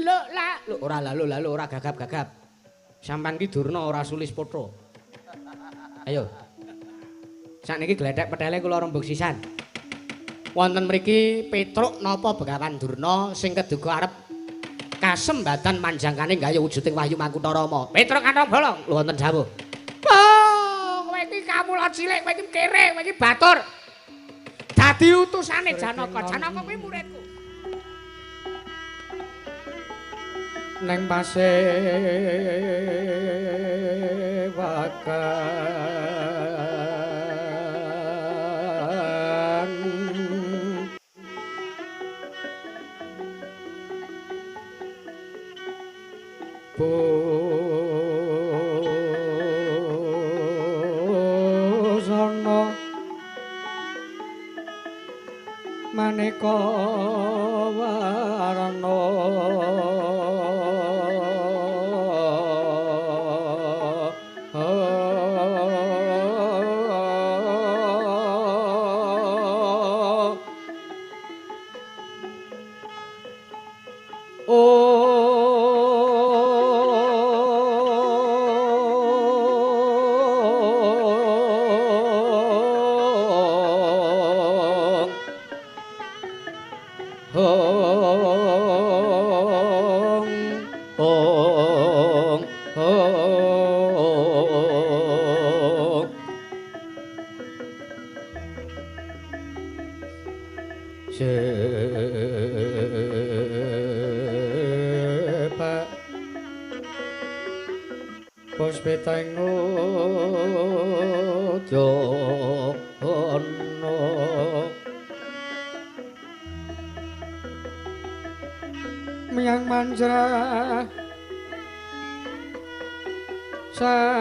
Lho la lho ora lalu lalu ora gagap-gagap. Sampeyan ki Durna ora sulis potho. Ayo. Sakniki glethek petele kula rembug sisan. Wonten mriki Petruk napa Begawan Durna sing keduga arep kasembatan manjangkane gayuh wujuding Wahyu Makutharama. Petruk kantong bolong lho wonten dawuh. Oh, kowe iki kamula cilik, kowe iki kere, kowe iki batur. Dadi utusane Janaka. Janaka kuwi muridku. Neng pasewakan busana maneka warna Puspiteng udana miyang manjra sarwa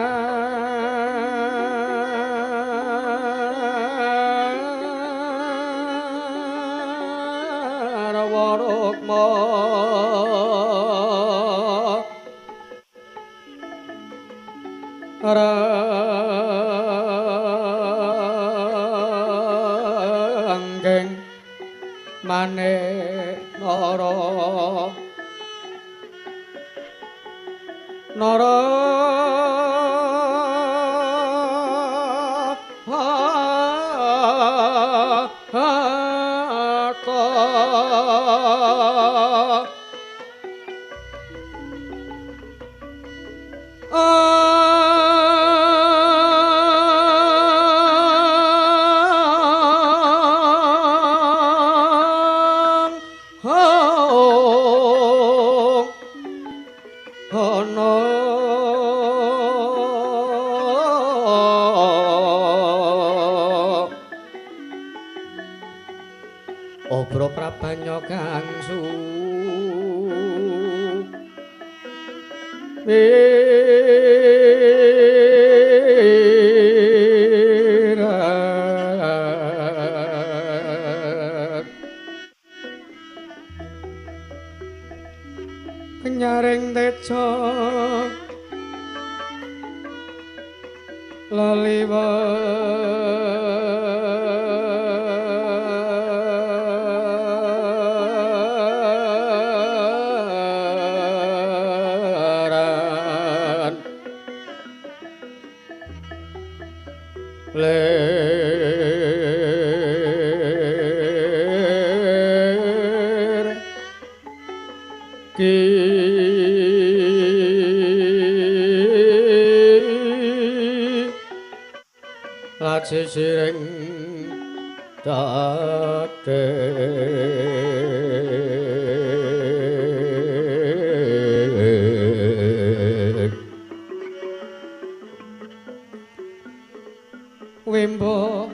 rukma ranggeng manik nara nara Obro prabanya kang suwirat kenyaring teja leliwer lir ki laci siring dade wimbo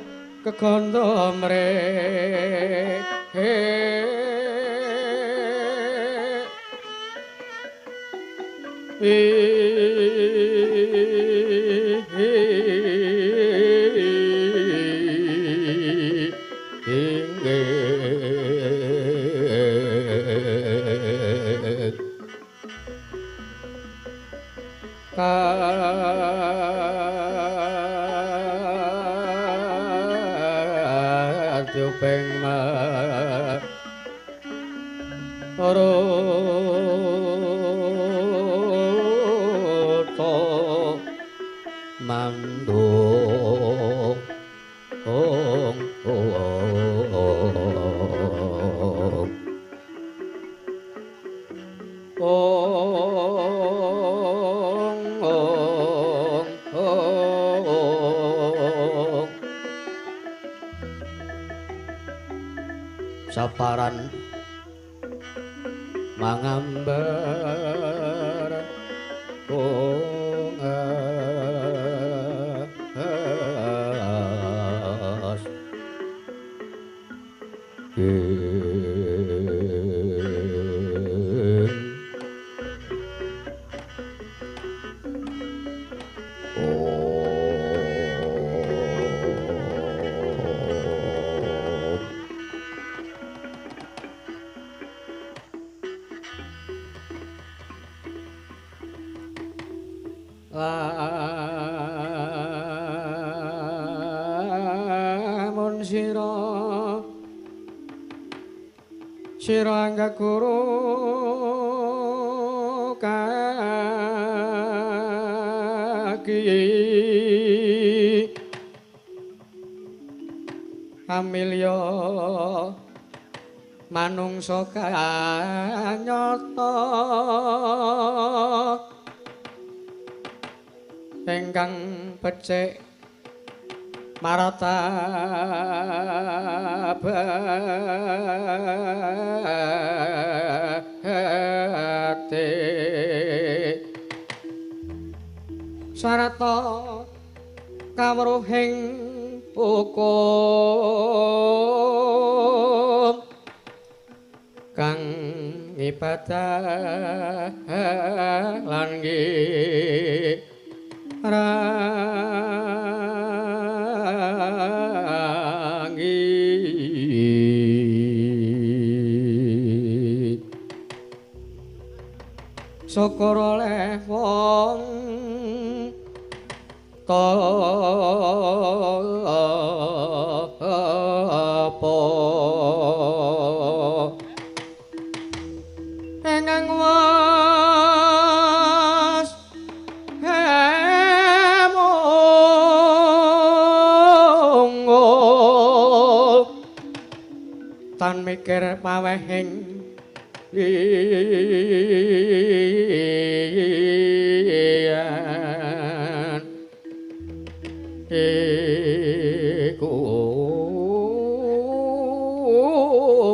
kegondo mrek Kadupeng Ruta mandung ong ong ong saparan mangambar ungas Lamun sira sira anggak guru kaki amilya manungsa kanyata ingkang becik martabate sarta kawruhing hukum kang ibadah lan rangi syukur oleh wong tapa ingkang was tan mikir pawehing liyan iku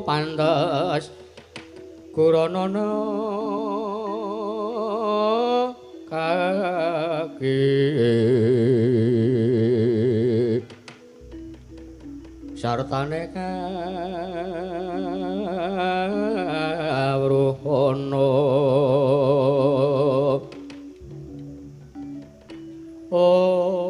pantes kuranana kaki sartane kawruhana ong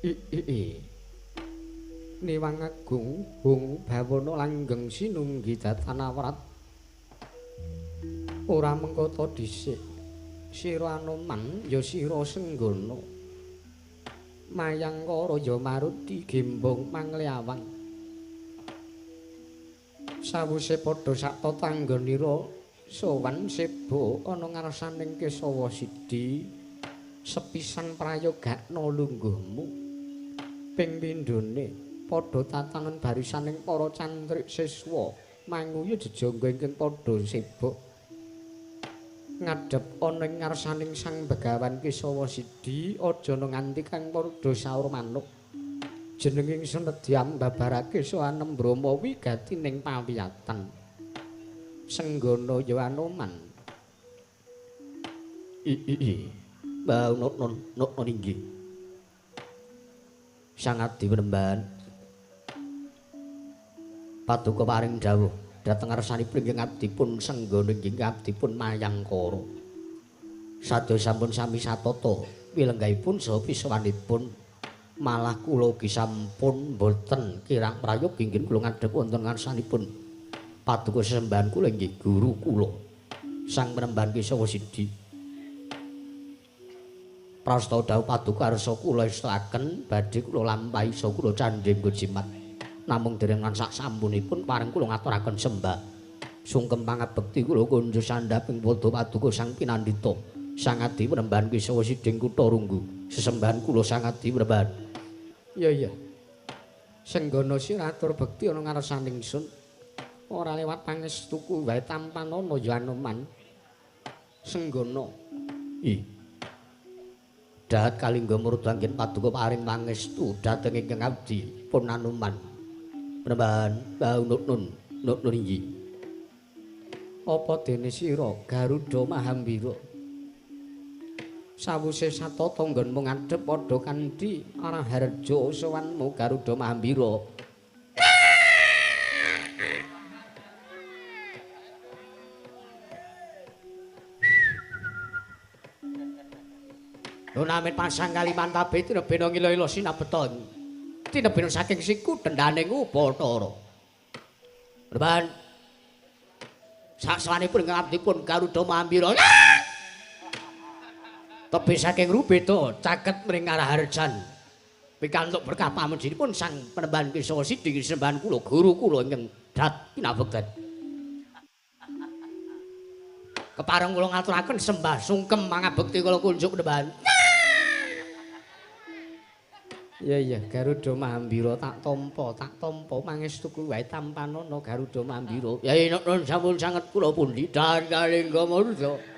i Niwang Agung Hung Bawana langgeng sinunggi datanawrat ora mengkoto dhisik sira Anoman ya sira Senggana Mayangkara ya Maruti Gembong Mangliawang sawuse padha sak tetangganira sowan seba ana ngarsaning Kesawa Sidi sepisan prayogakna lungguhmu ping pindhone padha tatanen barisaning para cantrik siswa manguyu jejangga ingkang padha sibuk ngadhep ana ing ngarsaning Sang Begawan Kesawa Sidi aja nganti kang padha saur manuk jeneng ingsun nedhi ambabarake sowan Brahma wigati ning pawiyatan Senggana ya Anoman i bau non non inggih Sang Adi Penemban paduka paring dawuh dhateng ngarsanipun ingkang abdipun Senggana inggih abdipun Mayangkara sadaya sampun sami satata wilenggahipun saha pisawanipun malah kula ugi sampun boten Kirang prayogi inggih kula ngadhep wonten ngarsanipun paduka sesembahan kula inggih guru kula Sang Penemban Kesawa Sidi. Prasta dawuh paduka arsa kula estakaken badhe kula lampahi sa kula candhing jimat. Namung dereng sak sampunipun pareng kula ngaturaken sembah. Sungkem pangabekti kula kunjuk sandhaping padha paduka Sang Pinandita Sang Adi Penemban Kesawa Siding Kutha Runggu. Sesembahan kula Sang Adi Penemban. Iya iya. Senggono sira atur bekti ana ngarsaning ingsun. Ora lewat pangestuku wae tampanana ya Anoman. Senggono. Ih. Dahat kalingga murda anggen paduka paring pangestu dhateng ingkang abdi pun Anoman. Penemban bau nun nun inggih. Apa dene sira Garuda Mahambira? Sawuse satata nggonmu ngadhep padha kanthi Araharja sowanmu Garuda Mahambira. Nunamin pasang Kalimantabe tinebena ngila-ila sinabeton. Tinebena saking siku dendhaning Upacara. Penemban saksawanipun ingkang abdipun Garuda Mahambira. Tebih saking rubeda caket mring Araharjan. Pikantuk berkah pamujinipun Sang Penemban Kesawa Sidi sembahan kula guru kula ingkang dat pinabekten. Kepareng kula ngaturaken sembah sungkem mangabekti kula kunjuk Penemban. Iya iya Garuda Mahambira tak tampa pangestuku wae tampanana Garuda Mahambira. Yai nun sampun sanget kula pundi dan kalingga murda.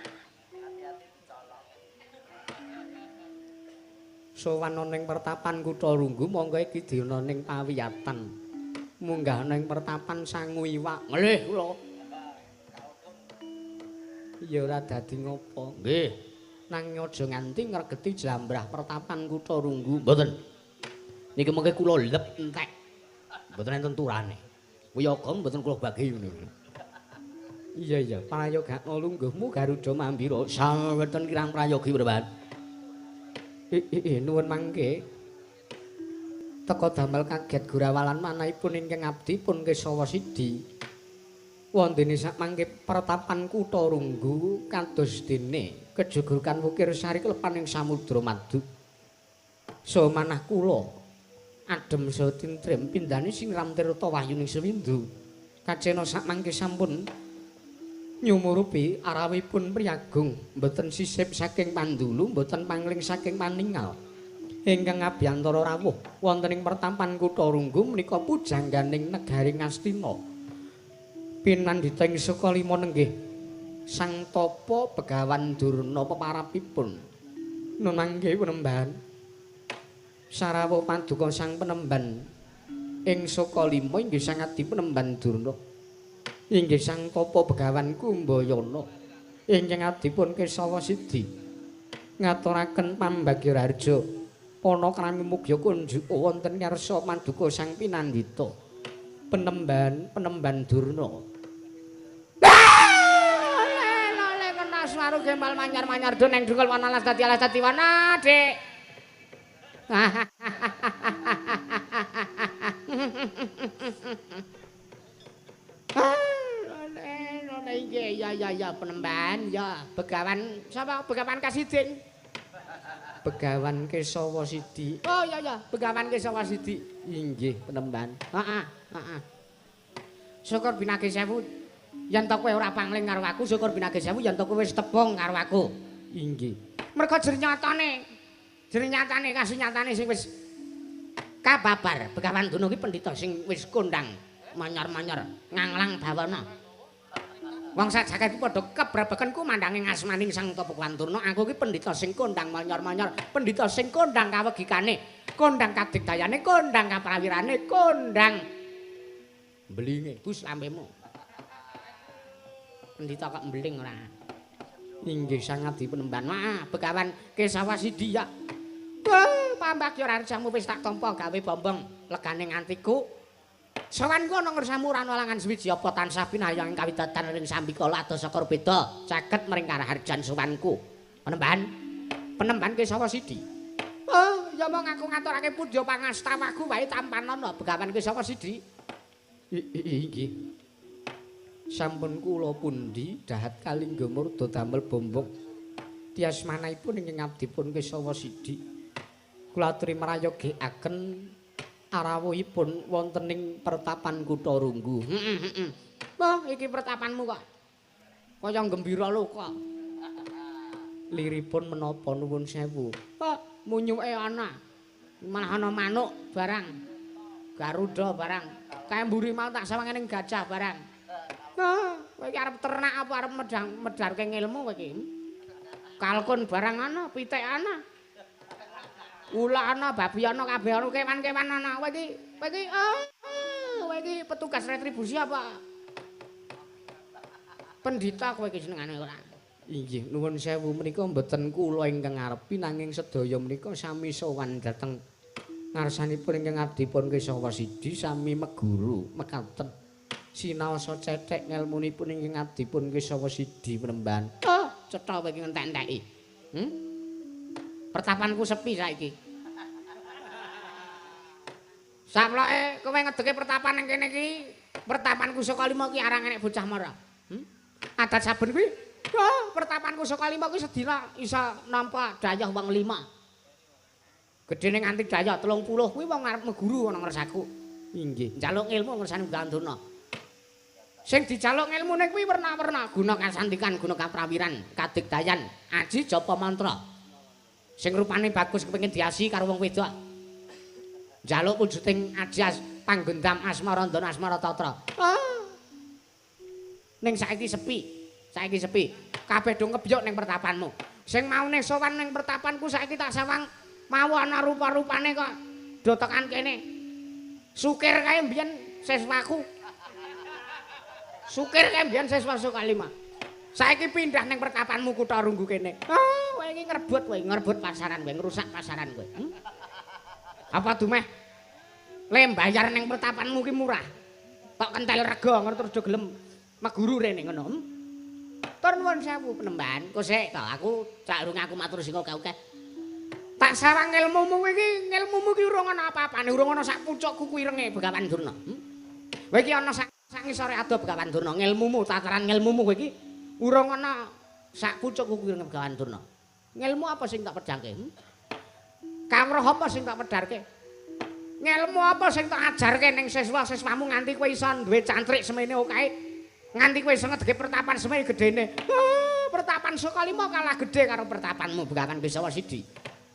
Sowan ana ing pertapan Kutha Runggu monggo iki dina ning pawiyatan. Munggah ana ing pertapan sangu iwak. Nggih kula. Ya ora dadi ngopo. Nggih. Nanging aja nganti ngregeti jlambrah pertapan Kutha Runggu. Mboten. Niki mengke kula lep entek. Mboten enten turane. Wiyaga mboten kula bagi ngono. Iya iya, prayogakno lungguhmu Garuda Mahambira. Saweten kirang prayogi Penemban. Nuwun mangke. Teka damel kaget gurawalan manahipun ingkang abdi pun Kesawa Sidi. Wondene sak mangke pertapan Kutha Runggu kados dene kejugurukan wukir sari klepan ing samudra madu. Saha manah kula adem saha tintrem pindhane singram tirta wahyuning sewindu. Kacena sak mangke sampun nyumurupi arawipun priyagung mboten sisip saking pandulu mboten pangling saking paningal ingkang abiyantara rawuh wonten ing pertapan Kutha Runggu menika pujangganing negari Ngastina pinandhita ing saka lima nenggih Sang Tapa Begawan Durna peparapipun nunangge penemban sarawuh paduka Sang Penemban ing saka lima inggih Sang Adi Penemban Durna inggih Sang Tapa Begawan Kumbayana ingkang adipun Kesawa Sidi ngaturaken pambagya raharja panakrami mugya kunjuk wonten ngarsa paduka Sang Pinandhita Penemban Penemban Durna. Lele kena suara gembal manyar-manyar do neng dungkul wana alas dadi alas dadi wana Dik. Iya iya iya Penemban ya Begawan sapa Begawan Kasidin Begawan Kesawa Sidi. Oh iya iya Begawan Kesawa Sidi. Inggih Penemban. Heeh heeh. Syukur binage sewu yen to kowe ora pangling karo aku, syukur binage sewu yen to kowe wis tepung karo aku. Inggih. Mergo jernyatane kasunyatane sing wis kababar Begawan Durna ki pendhita sing wis kondang manyar-manyar nganglang bawana. Wong sak jagat iki padha kebrebeken ku mandange ngasmaning Sang Tapa Durna. Aku ki pendhita sing kondang manyar-manyar, pendhita sing kondang kawegikane, kondang kadigdayane, kondang kaprawirane, kondang Mbelinge. Bus lambemu. Pendhita kok mbeling ora? Inggih Sang Adi Penemban. Wah, Begawan Kesawa Sidi ya. Wah, pambagya raharjamu wis tak tampa gawe bombong legane ngantiku. Sowanku ana ngersamu ora ana langan suwiji apa tansah pinayang kawidatan ring sambikala adoh saka beda caket mring karaharjan sowanku. Penemban. Penemban Kesawa Sidi. Oh ya mong aku ngaturake pundya pangastawaku wae tampanana Begawan Kesawa Sidi. Inggih. Sampun kula pundi dahat kalingga murda damel bombong. Tiasmanipun ingkang abdipun Kesawa Sidi. Kula aturi mrayogeaken arawuhipun wonten ing pertapan Kutha Runggu. Heeh, heeh. Wah, iki pertapanmu kok. Kaya gembira loka. Liripun menapa nuwun sewu? Pak, munyuke ana. Malah ana manuk barang. Garuda barang. Kae mburi mau tak sawang ning gajah barang. Hah, kowe iki arep ternak apa arep medharke ngilmu kowe iki? Kalkun barang ana, pitik ana. Ula ana, babi ana, kabeh ana, kewan-kewan ana. Kowe iki kowe iki petugas retribusi apa? Pendhita kowe iki senengane ora? Inggih, nuwun sewu menika mboten kula ingkang ngarepi nanging sedaya menika sami sowan dhateng ngarsanipun ingkang abdipun Kesawa Sidi sami meguru mekaten sinaosa cethek ngelmunipun ingkang abdipun Kesawa Sidi penemban. Oh, cetha kowe iki ngentek-enteki. Pertapanku sepi saiki. Saploke kowe ngedeke pertapan ning kene iki, pertapanku saka 5 iki arang enek bocah mara. Adat saben kuwi. Oh, pertapanku saka 5 kuwi sedina isa nampa dayah wong 5. Gedene nganti dayah 30 kuwi wong arep meguru ana ngersaku. Inggih, njaluk ilmu ngersane Gandurna. Sing dijaluk ngelmune kuwi werna-werna, guna kasantikan, guna kaprawiran, kadigdayan, aji japa mantra. Sing rupane bagus kepengin diasi karo wong wedok. Njaluk wujuding aji panggendam asmarandana asmara tatra. Ah. Ning saiki sepi. Saiki sepi. Kabeh do ngebyok ning pertapanmu. Sing maune sowan ning pertapanku saiki tak sawang mau ana rupa-rupane kok do tekan kene. Sukir kae mbiyen siswaku. Sukir kae mbiyen siswa Sukalima. Saiki pindah ning pertapanmu Kutha Runggu kene. Ah, kowe iki ngrebut kowe, ngrebut pasaran kowe, ngrusak pasaran kowe. Apa dumeh le mbayar ning pertapanmu ki murah. Tok kentel rega ngono terus do gelem meguru rene ngono. Tur nuwun sewu penemban, kosek to aku sak urung aku matur sing akeh-akeh. Tak sawang ilmumu iki, ilmumu iki urung ana apa-apane, urung ana sak pucuk kuku irenge Begawan Durna. Kowe iki ana sak ngisore ado Begawan Durna, ngilmumu, tataran ngilmumu kowe iki urung ana sak pucuk kuku irenge Begawan Durna. Ngilmu apa sing tak pedhangke? Kawruh apa sing tak pedharke? Ngilmu apa sing tak ajarke ning siswa-siswamu nganti kowe iso duwe cantrik semene akeh? Nganti kowe iso ngedeke pertapan semene gedene. Pertapan Sukalima kalah gedhe karo pertapanmu Begawan Kesawa Sidi.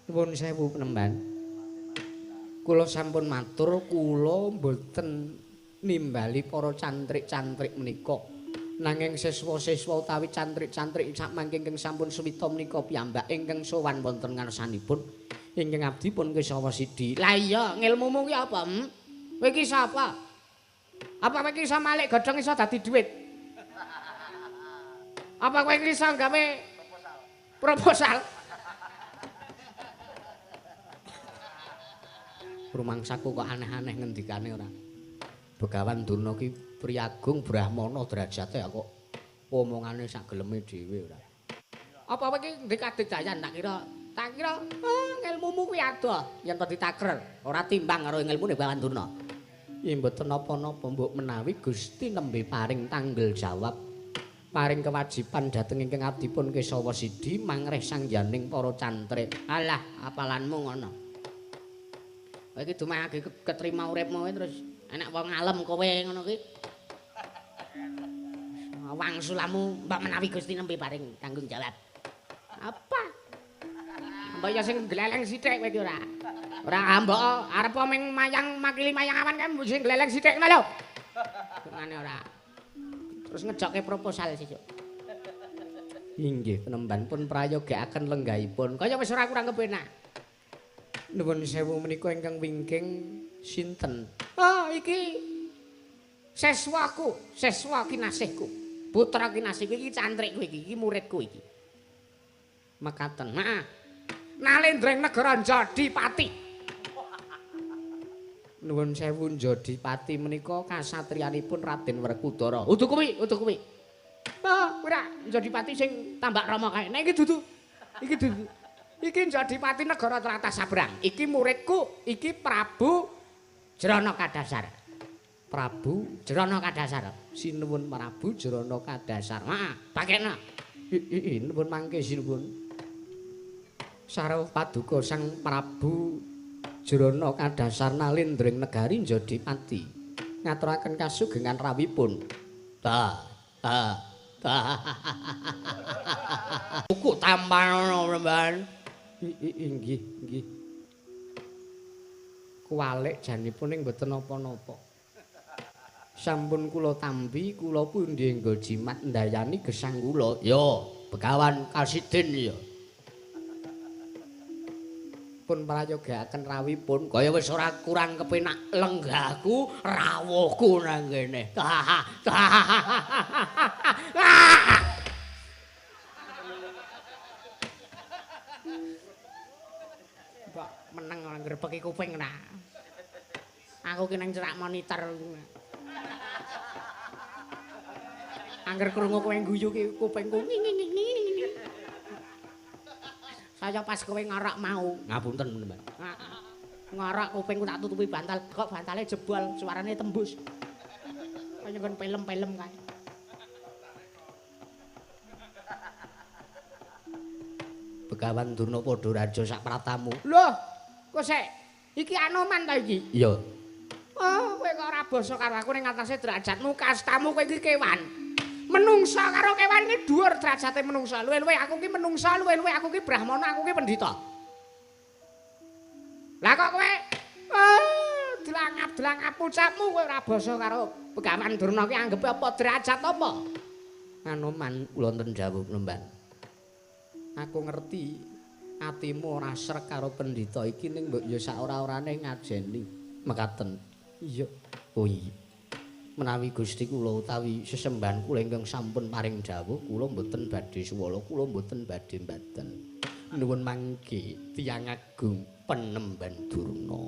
Nuwun sewu penemban. Kula sampun matur kula mboten nimbali para cantrik-cantrik menika. Nanging siswa-siswa utawi cantrik-cantrik sakmangke ingkang sampun suwita menika piyambak ingkang sowan wonten ngarsanipun ingkang abdipun Kesawa Sidi. Lah iya, ngilmumu ki apa? Kowe iki sapa? Apa kowe iki iso malik godhong iso dadi dhuwit? Apa kowe iki iso gawe proposal? Rumangsaku kok aneh-aneh ngendikane ora. Begawan Durna ki priyagung brahmana derajate kok omongane sak geleme dhewe ora. Apa kowe iki ndek kadigdayan tak kira ngilmumu kuwi adoh yen to ditakrer ora timbang karo ngilmune Begawan Durna. Yen mboten napa-napa mbok menawi Gusti nembe paring tanggel jawab, paring kewajiban dhateng ingkang abdipun Kesawa Sidi mangreh sangyaning para cantrik. Alah, apalanmu ngono. Kowe iki dumeh ketrima uripmu terus enek wong alem kowe ngono ki. Wangsulamu mbok menawi Gusti nembe paring tanggung jawab. Apa? Mbok ya sing gleleng sithik kowe iki ora. Ora mbok arep ming mayang makili mayang awan kae sing gleleng sithik ngono lho. Ngene ora. Terus ngejokke proposal sesuk. Inggih, penemban pun prayogaaken lenggahipun. Kaya wis ora kurang kepenak. Nuwun sewu menika ingkang wingking sinten? Oh, iki siswaku, siswa kinasihku. Putra kinasihku iki cantrikku iki, iki muridku iki. Mekaten. Heeh. Nalendreng negara Jodipati. Nuwun sewu Jodipati menika kasatriyanipun Raden Werkudara. Udu kuwi, udu kuwi. Oh, ora Jodipati sing Tambak Rama kae. Nek iki dudu. Iki dudu. Iki Jodipati negara tlatah Sabrang. Iki muridku, iki Prabu Jrana Kadasar. Prabu Jrana Kadasar. Sinuwun Prabu Jrana Kadasar. Heeh, pakekna. Nuwun mangke sinuwun. Sarwa paduka Sang Prabu Jrana Kadasar nalindring negari Jodipati. Ngaturaken kasugengan rawuhipun. Ta ta ta. Kuku tampanono Mban. Inggih, nggih. Kuwalik janipun ing mboten napa-napa. Sampun kula tampi, kula pundi nggo jimat ndayani gesang kula. Ya, Begawan Kasidin ya. Pun prayogaaken rawuhipun, kaya wis ora kurang kepenak lenggahku, rawuhku nang kene. Mbok meneng ora ngrebeki kuping nah. Aku ki nang cerak monitor. Angger krungu kowe guyu ki kupingku nging. Saya pas kowe ngarak mau. Ngapunten, Mbak. Ngarak kupingku tak tutupi bantal, kok bantale jebol, suarane tembus. Kaya nggon film-film kae. Begawan Durna padha raja sak pratamu. Loh, kok sik iki Anoman ta iki? Iya. Oh, kowe kok ora basa karo aku ning atase derajatmu, kastamu kowe iki kewan. Menungsa karo kewan iki dhuwur derajate menungsa. Luwih-luwih aku ki menungsa, luwih-luwih aku ki brahmana, aku ki pendhita. Lah kok kowe dilangap-dilangap ucapmu kowe ora basa karo Begawan Durna ki anggepe apa derajat apa? Anoman kula wonten dawuh Mban. Aku ngerti atimu ora srek karo pendhita iki ning mbok ya sak ora-orane ngajeni. Mekaten. Iya. Oh iya. Menawi Gusti kula utawi sesembahan kula ingkang sampun paring dawuh kula mboten badhe suwala, kula mboten badhe mbaten. Nuwun mangke tiyang agung Penemban Durna.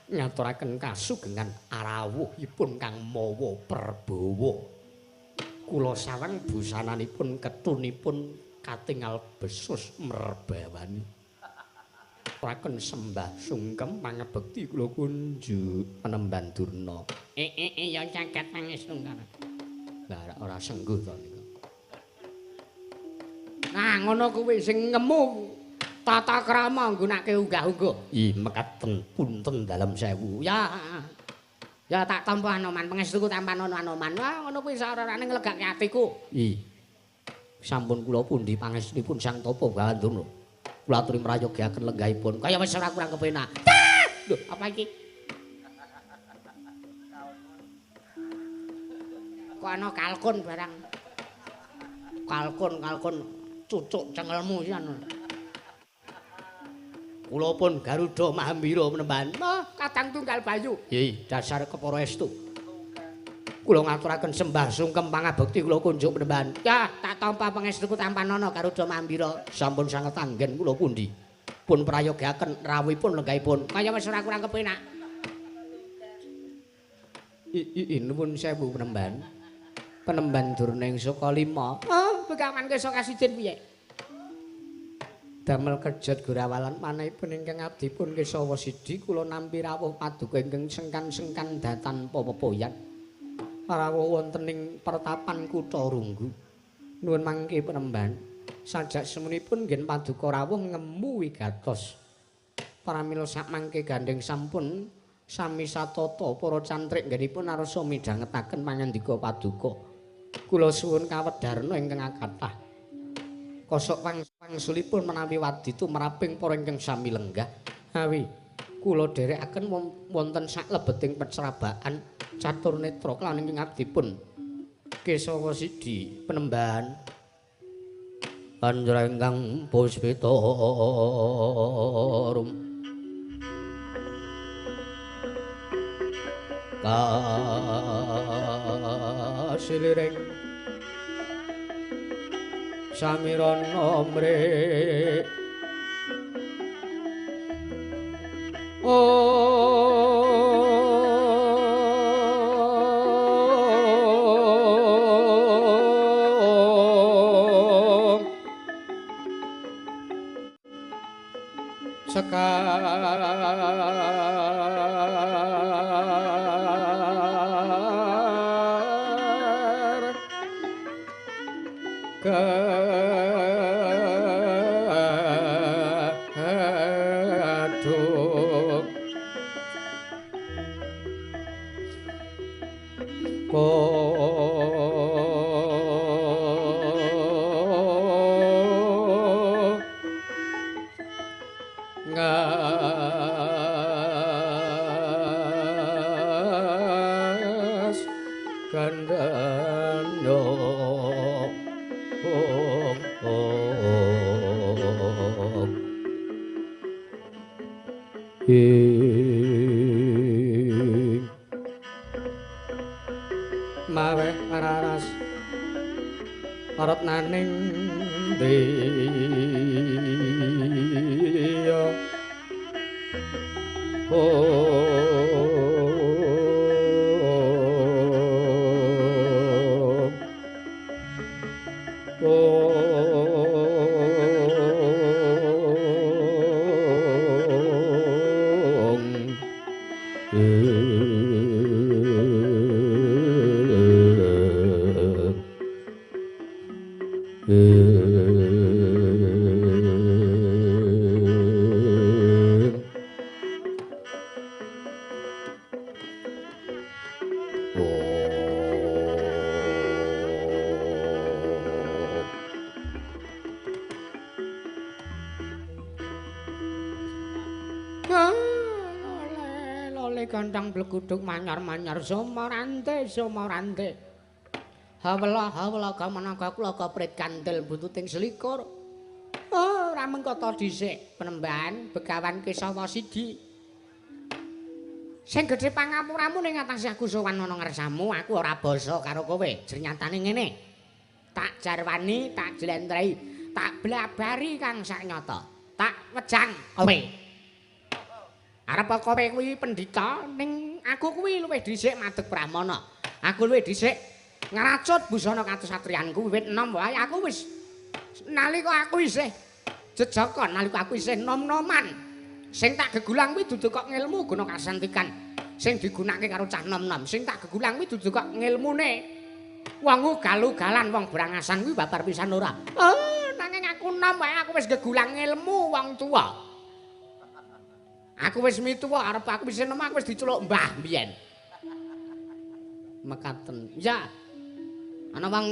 Ngaturaken kasugengan rawuhipun kang mawa perbawa. Kula sawang busananipun ketunipun katingal besus merbawani. Raken sembah sungkem pangabekti kula kunjuk Penemban Durna. Ya caket pangestu karo. Lah ora sengguh to niku. Nah ngono kuwi sing ngemu tata krama nggunake unggah-ungguh. Ih mekaten punten dalem sewu. Ya. Ya tak tampa Anoman pangestuku tampanono Anoman. Wah ngono kuwi sak-orane nglegake atiku. Ih. Sampun kula pundi pangestunipun Sang Tapa Begawan Durna. Kula aturi mrayogaken lenggahipun. Kaya wis ora kurang kepenak. Lho, apa iki? Kok ana kalkun barang. Kalkun cucuk cengelmu iki. Kula pun Garuda Mahambira Penemban. Oh, kadang tunggal bayu. Nggih, dasar kepara estu. Kula ngaturaken sembah sungkem pangabekti kula kunjuk Penemban. Ya, tak tampa pangestuku tampanono Garuda Mahambira. Sampun sanget anggen kula pundi. Pun prayogaken rawuhipun lenggahipun. Kaya wis ora kurang kepenak. Nuwun sewu Penemban. Penemban Durna ing Saka 5. Oh, Begawan Kesa Kasidin piye? Damel kejot gurawalan manahipun ingkang abdipun Kesawa Sidi kula nampi rawuh paduka ingkang sengkan-sengkan datan pepepoyan. Rawuh wonten ing pertapan kutha Runggu. Nuwun mangke Penemban. Sajak semunipun ngen paduka rawuh ngemu wigatos. Pramila sakmangke gandheng sampun sami satata para cantrik nggenipun arsa midhangetaken pangandika paduka. Kula suwun kawedharna ingkang kathah. Kosok wangsulipun menawi waditu meraping para ingkang sami lenggah. Awi kula dherekaken wonten saklebeting pecrabaan catur netra lan ing abdipun Kesawa Sidi Penemban. Panjrengkang puspita rum kasiliring samirana mrih Sekar kadung ngas kandhano ing mawe raras retnaning deya Gandang bleguduk manyar-manyar somorante somorante. Hawela hawela kamanaga kula koprit kandel buntuting selikur. Oh, ora mengkata dhisik penembahan Begawan Kesawa Sidi. Sing gedhe pangapuramu ning atase aku sowan ana ngersamu, aku ora basa karo kowe. Jernyatane ngene. Tak jarwani, tak jlentrehi, tak blabari kang saknyata. Tak wejang kowe. Arep kowe kuwi pendhita ning aku kuwi luwih dhisik madeg brahmana. Aku luwih dhisik ngracut busana kasatriyanku wiwit enom wae aku wis nalika aku isih jejaka nalika aku isih nom-noman. Sing tak gegulang kuwi dudu kok ngelmu guna kasantikan sing digunakake karo cah nom-nom. Sing tak gegulang kuwi dudu kok ngelmune wong ugal-ugalan wong brangasan kuwi babar pisan ora. Oh, nanging aku nom wae aku wis gegulang ngelmu wong tuwa. Aku wis mituwa arep aku wis enom aku wis diceluk mbah mbiyen. Mekaten. Ya. Ana wong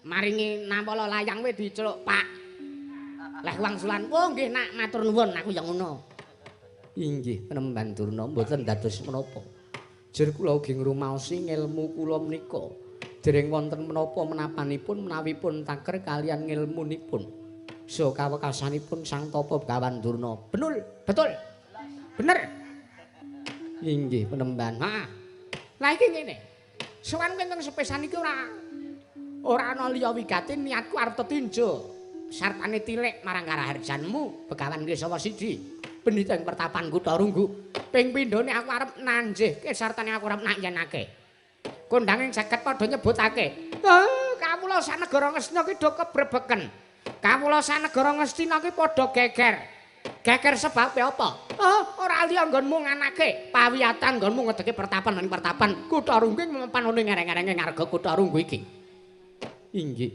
maringi nampala layang kuwi diceluk Pak. Leh wangsulan, "Oh nggih nak matur nuwun aku ya ngono." Inggih, Penemban Durna mboten dados menapa. Jer kula ugi ngrumaosi ngelmu kula menika. Dereng wonten menapa menapanipun menawipun taker kalian ngelmunipun. So kawekasanipun Sang Tapa Begawan Durna. Benul, betul. Bener. Inggih, Penemban. Heeh. Lah iki ngene. Sowan kowe sepisan iki ora ana liya wigati niatku arep tetinjo. Sartane tilik marang karaharjanmu Begawan Kesawa Sidi. Pendhita ing pertapan Kutha Runggu. Ping pindhone aku arep nanjihke sartane aku arep nakyenake. Kondhange jagat padha nyebutake. Oh, kawula sanegara Ngastina ki do kebrebeken. Kawula sanegara Ngastina ki padha geger. Geger sebabe apa? Oh, ora liya nggonmu nganake pawiyatan nggonmu ngedeke pertapan ning pertapan Kutha Runggu mempan ning ngereng-ngerenge ngarga Kutha Runggu iki. Inggih.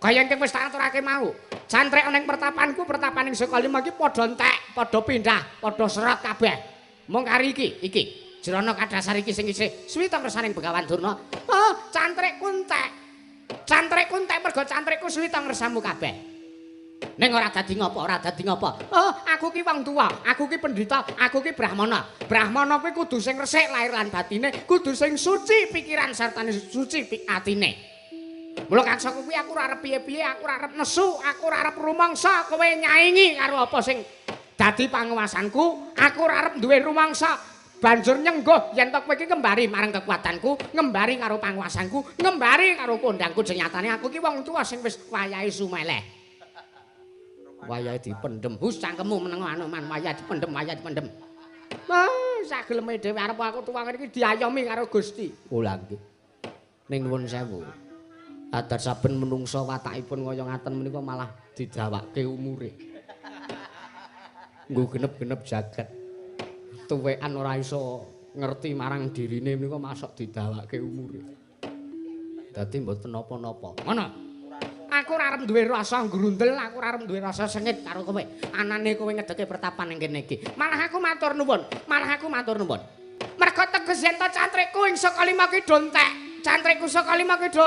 Kaya ingkang wis tak aturake mau. Cantrek ning pertapanku, pertapaning saka lima iki padha entek, padha pindah, padha serot kabeh. Mung kari iki, iki jrono kadasar iki sing isih suwita ngersaning Begawan Durna. Oh, cantrikku entek. Cantrikku entek mergo cantrikku suwita ngersamu kabeh. Ning ora dadi ngopo, ora dadi ngopo. Oh, aku ki wong tuwa, aku ki pendhita, aku ki brahmana. Brahmana kuwi kudu sing resik lahir lan batine, kudu sing suci pikiran sartane suci atine. Mula kaksaku kuwi aku ora arep piye-piye, aku ora arep nesu, aku ora arep rumangsa kowe nyaingi karo apa sing dadi panguwasanku, aku ora arep duwe rumangsa. Banjur nyengguh yen to kowe iki kembari marang kekuatanku, ngembari karo panguwasanku, ngembari karo kondangku. Nyatane aku ki wong tuwa sing wis wayahe sumeleh. Wayahe dipendhem. Hus cangkemmu menengo Anoman, wayahe dipendhem, wayahe dipendhem. Wah, sageleme dhewe arep aku tuwa ngene iki diayomi karo Gusti. Oh lha nggih. Ning nuwun sewu. Adat saben menungsa watakipun kaya ngaten menika malah didawake umure. Nggo genep-genep jagat. Tuwekan ora iso ngerti marang dirine menika masuk didawake umure. Dadi mboten napa-napa. Ngono. Aku ora arep duwe rasa grundel, aku ora arep duwe rasa sengit karo kowe. Anane kowe ngedeke pertapan ning kene iki. Malah aku matur nuwun, malah aku matur nuwun. Mergo teges yen to cantrikku ing saka lima ki do entek. Cantrikku saka lima ki do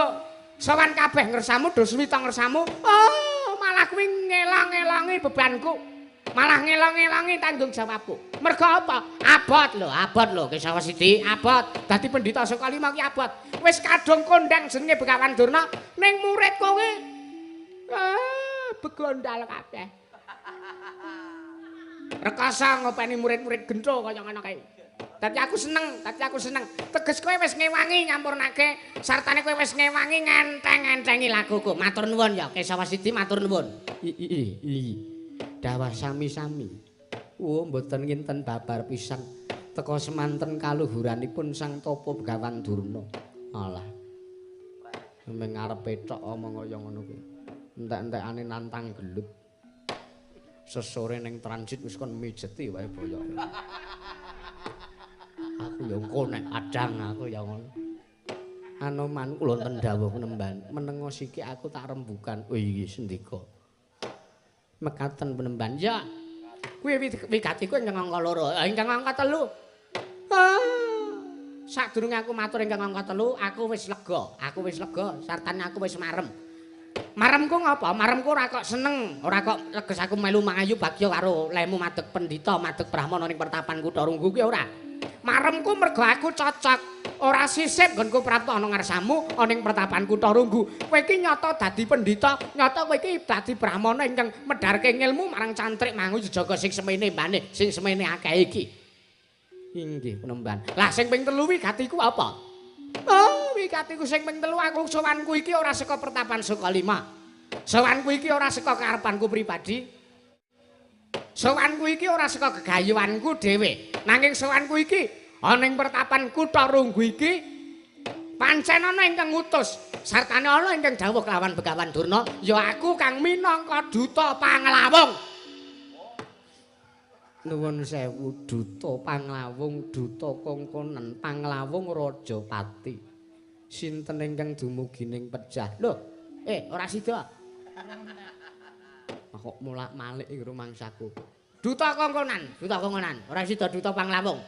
sowan kabeh ngersamu, do suwita ngersamu. Oh, malah kuwi ngelang-elangi bebanku. Malah ngelang-elangi tanggung jawabku. Mergo apa? Abot lho, abot lho Kesawa Sidi, abot. Dadi pendhita saka lima ki abot. Wis kadung kondang jenenge Begawan Durna ning murid kowe. Begondal kabeh. Rekasa ngopeni murid-murid gentho kaya ngono kae. Dadi aku seneng, dadi aku seneng. Teges kowe wis ngewangi nyampurnake, sartane kowe wis ngewangi ngenteng-entengi laguku. Matur nuwun ya Kesawa Sidi, matur nuwun. I. Dawah sami-sami. Oh, mboten nginten babar pisan. Teka semanten kaluhuranipun Sang Tapa Begawan Durna. Alah. Meng ngarepe tok omong kaya ngono kuwi. Entek-entekane nantang gelut. Sesore ning transit wis kon mijeti wae boyoke. Aku ya engko nek adang aku ya ngono. Anoman kula wonten dawuh penemban, menengo siki aku tak rembukan. Oh iki sendika. Mekaten penemban. Ya. Kuwi wigatiku ingkang angka 2, ingkang angka 3. Sadurunge aku matur ingkang angka 3, aku wis lega, aku wis lega, sartane aku wis marem. Maremku ngapa? Maremku ora kok seneng, ora kok leges aku melu mangayu bagya karo lemu madeg pendhita, madeg brahmana ning pertapan Kutha Runggu kuwi ora. Maremku mergo aku cocok, ora sisip nggonku prapta ana ngarsamu ana ing pertapan Kutha Runggu. Kowe iki nyata dadi pendhita, nyata kowe iki dadi brahmana ingkang medharke ngilmu marang cantrik mangu jejaga sing semene mbane, sing semene akeh iki. Inggih penemban. Lah sing ping 3 wigatiku apa? Oh, wigatiku sing ping 3 aku sowanku iki ora saka pertapan Sukalima. Sowanku iki ora saka karepanku pribadi. Sowanku iki ora saka gegayuhanku dhewe. Nanging sowanku iki ana ing pertapan Kutha Runggu iki pancen ana ingkang ngutus, sartane ana ingkang dawuh kelawan Begawan Durna, ya aku kang minangka duta panglawung. Nuwun sewu duta panglawung, duta kongkonen panglawung Rajapati. Sinten ingkang dumugi ning pejah? Lho, ora sida. Kok mulak-malik iki rumangsaku. Duta kongkonan, duta kongkonan, ora sida duta panglawung.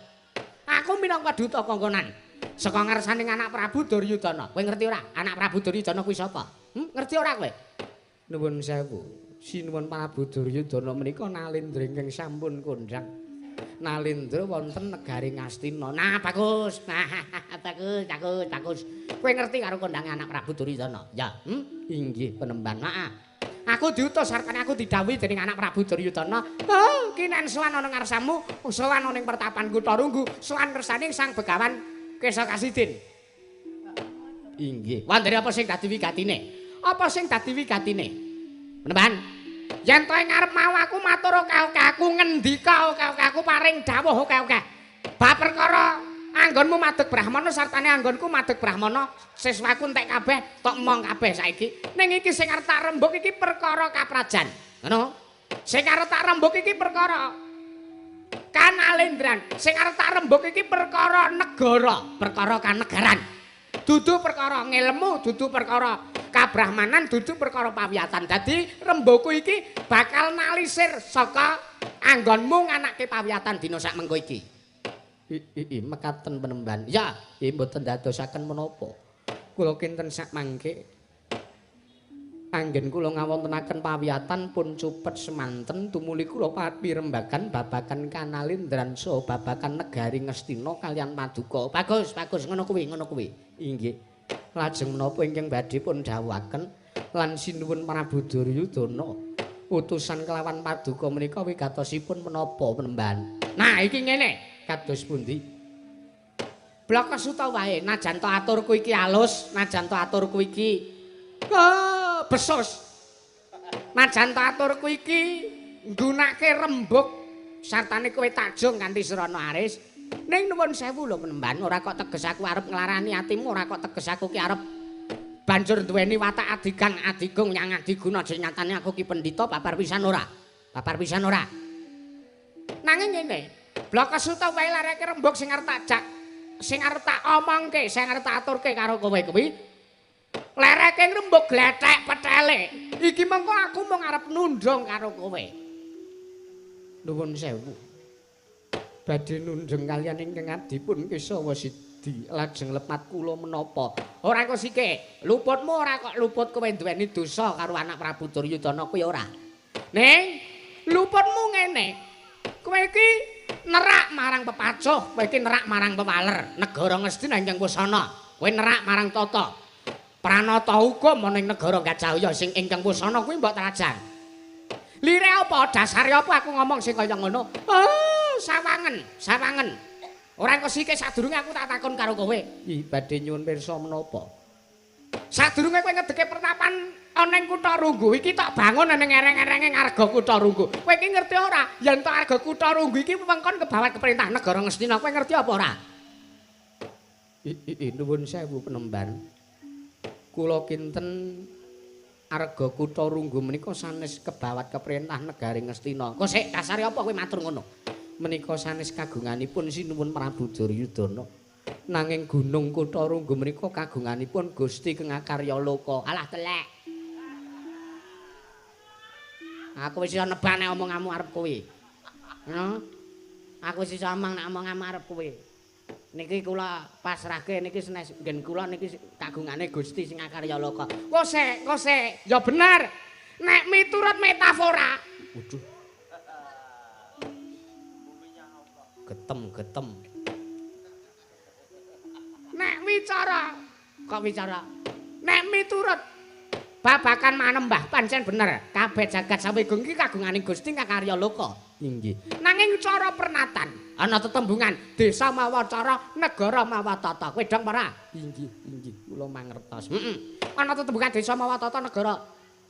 Aku minangka duta kongkonan. Saka ngarsaning anak Prabu Duryudana. Kowe ngerti ora? Anak Prabu Duryudana kuwi sapa? Ngerti ora kowe? Nuwun sewu. Sinuwun Prabu Duryudana menika nalendra ingkang sampun kondhang. Nalendra wonten negari Ngastina. Nah, bagus. Nah, bagus, bagus, bagus. Kowe ngerti karo kondhange anak Prabu Duryudana? Ya, Inggih penemban. Heeh. Aku diutus sartane aku didhawuhi dening anak Prabu Duryudana. Oh, kinen sowan ana ngarsamu, sowan ana ing pertapan Kutha Runggu, sowan kersane Sang Begawan Kesa Kasidin. Inggih. Wandene apa sing dadi wigatine? Apa sing dadi wigatine? Penemban. Yen to ing ngarep mau aku matur akeh-akeh, aku ngendika akeh-akeh, aku paring dawuh akeh-akeh. Bab perkara anggonmu madeg brahmana sartane anggonku madeg brahmana, siswaku entek kabeh, tok emong kabeh saiki. Ning iki sing arep tak rembug iki perkara kaprajan. Ngono. Sing arep tak rembug iki perkara kanalendran. Sing arep tak rembug iki perkara negara, perkara kanegaran. Dudu perkara ngilmu, dudu perkara kabrahmanan, dudu perkara pawiyatan. Dadi rembugku iki bakal nalisir saka anggonmu nganake pawiyatan dina sak mengko iki. I mekaten penemban. Ya, mboten dadosaken menapa. Kula kinten sak mangke anggen kula ngawontenaken pawiyatan pun cupet semanten tumuli kula pirembagan babagan kanalindran saha babagan negari Ngastina kalian paduka. Bagus, bagus ngono kuwi, ngono kuwi. Inggih. Lajeng menapa ingkang badhe pun dawuhaken lan sinuwun Prabu Duryudana utusan kelawan paduka menika wigatosipun menapa penemban. Nah, iki ngene. Kados pundi? Blaka suta wae, najan to aturku iki alus, najan to aturku iki besus. Najan to aturku iki nggunake rembug sartane kowe takjung kanthi srana aris. Ning nuwun sewu lho penemban, ora kok teges aku arep nglarani atimu, ora kok teges aku ki arep banjur duweni watak adigang adigung yang adiguna sing nyatane aku ki pendhita babar pisan ora. Babar pisan ora. Nanging ngene, Blakasuta wae lareke rembug sing arep tak jak, sing arep tak omongke, sing arep tak aturke karo kowe kuwi. Lereke rembug glethek petele. Iki mengko aku mung arep nundung karo kowe. Nuwun sewu. Badhe nundung kaliyan ingkang adipun Kesawa Sidi, lajeng lepat kula menapa? Ora kok sike, luputmu ora kok luput kowe duweni dosa karo anak Prabu Duryudana kuwi ora. Ning luputmu ngene. Kowe iki nerak marang pepacuh, kowe iki nerak marang pewaler, negara Ngastina ingkang wusana. Kowe nerak marang tata pranata hukum ana ing negara Gajahaya sing ingkang wusana kuwi mbok trajang. Lire apa dasare apa aku ngomong sing kaya ngono? Oh, sawangen, sawangen. Ora kok sike sadurunge aku tak takon karo kowe. Ih, badhe nyuwun pirsa menapa? Sadurunge kowe ngedeke pertapan ana ing Kutha Runggu iki tak bangun ning ereng-erenge ngarga Kutha Runggu. Kowe iki ngerti ora yen to arga Kutha Runggu iki wewengkon kebawat keperintah negara Ngastina. Kowe ngerti apa ora? Nuwun sewu penemban. Kula kinten arga Kutha Runggu menika sanes kebawat keperintah negari Ngastina. Kok sik dasare apa kowe matur ngono? Menika sanes kagunganipun Sinuwun Prabu Duryudana. Nanging gunung Kutha Runggu menika kagunganipun Gusti Kang Akarya Loka. Alah telek. Aku wis iso nebak nek omonganmu arep kuwi. Ngono. Aku wis iso omong nek omonganmu arep kuwi. Niki kula pasrahke niki senes nggen kula niki kagungane Gusti sing Akarya Loka. Kok sik, kok sik. Ya bener. Nek miturut metafora. Waduh. Getem-getem. Nek wicara, kok wicara? Nek miturut babakan manembah pancen bener. Kabeh jagat sawigung iki kagungane Gusti Karya Loka. Inggih. Nanging cara pernatan ana tetembungan desa mawa cara, negara mawa tata. Kowe dong ora? Inggih, inggih, kula mangertos. Heeh. Ana tetembungan desa mawa tata, negara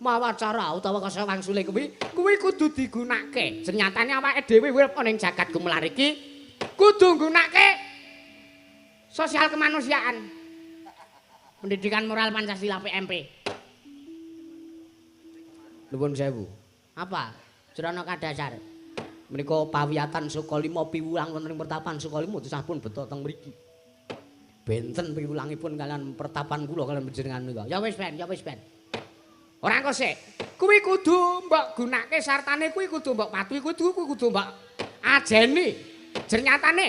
mawa cara utawa kasa wangsule kuwi, kuwi kudu digunakake. Senyatane awake dhewe urip ana ing jagat gumelar iki kudu nggunakake sosial kemanusiaan. Pendidikan moral Pancasila PMP. Nuwun sewu. Apa? Jrono kadasar. Menika pawiyatan Sukalima piwulang wonten ing pertapan Sukalima sampun beto teng mriki. Benten piwulangipun kalian pertapan kula kalian panjenengan menika. Ya wis ben, ya wis ben. Ora engko sik. Kuwi kudu mbok gunake sartane kuwi kudu mbok patuhi, kudu kuwi kudu mbok ajeni. Jernyatane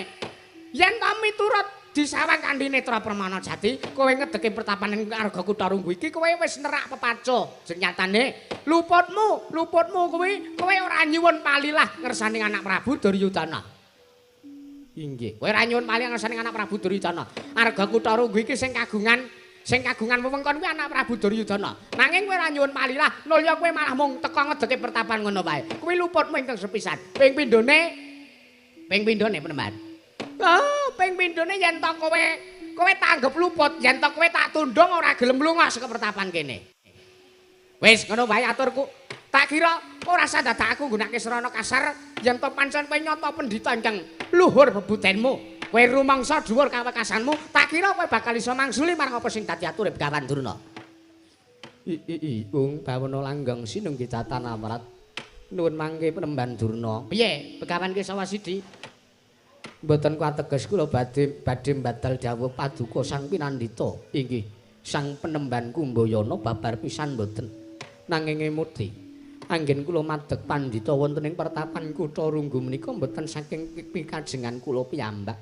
yen to miturut disawang kanthi netra permana jati, kowe ngedeke pertapan ing arga Kutha Runggu iki kowe wis nerak pepaco. Jernyatane luputmu, luputmu kuwi kowe ora nyuwun palilah ngersane anak Prabu Duryudana. Inggih. Kowe ora nyuwun palilah ngersane anak Prabu Duryudana. Arga Kutha Runggu iki sing kagungan wewengkon kuwi anak Prabu Duryudana. Nanging kowe ora nyuwun palilah, nulya kowe malah mung teka ngedeke pertapan ngono wae. Kuwi luputmu ingkang sepisan. Ping pindhone penemban. Oh, ping pindhone yen to kowe tanggep luput, yen to kowe tak tundung ora gelem lunga saka pertapan kene. Wis ngono wae aturku. Tak kira ora usah dadak aku nggunakake srana kasar yen to pancen kowe nyata pendhita ingkang luhur bebutenmu. Kowe rumangsa dhuwur kawekasanmu, tak kira kowe bakal iso mangsuli marang apa sing dadi ature Begawan Durna. Ung bawana langgeng sinunggi datan amrat. Nuwun mangke penemban Durna. Piye Begawan Kesawa Sidi? Mboten kuateges kula badhe mbadal dawuh paduka Sang Pinandita. Inggih, Sang Penemban Kumbayana babar pisan mboten. Nanging emuti, anggen kula madeg pandhita wonten ing pertapan Kutha Runggu menika mboten saking pikajengan kula piyambak.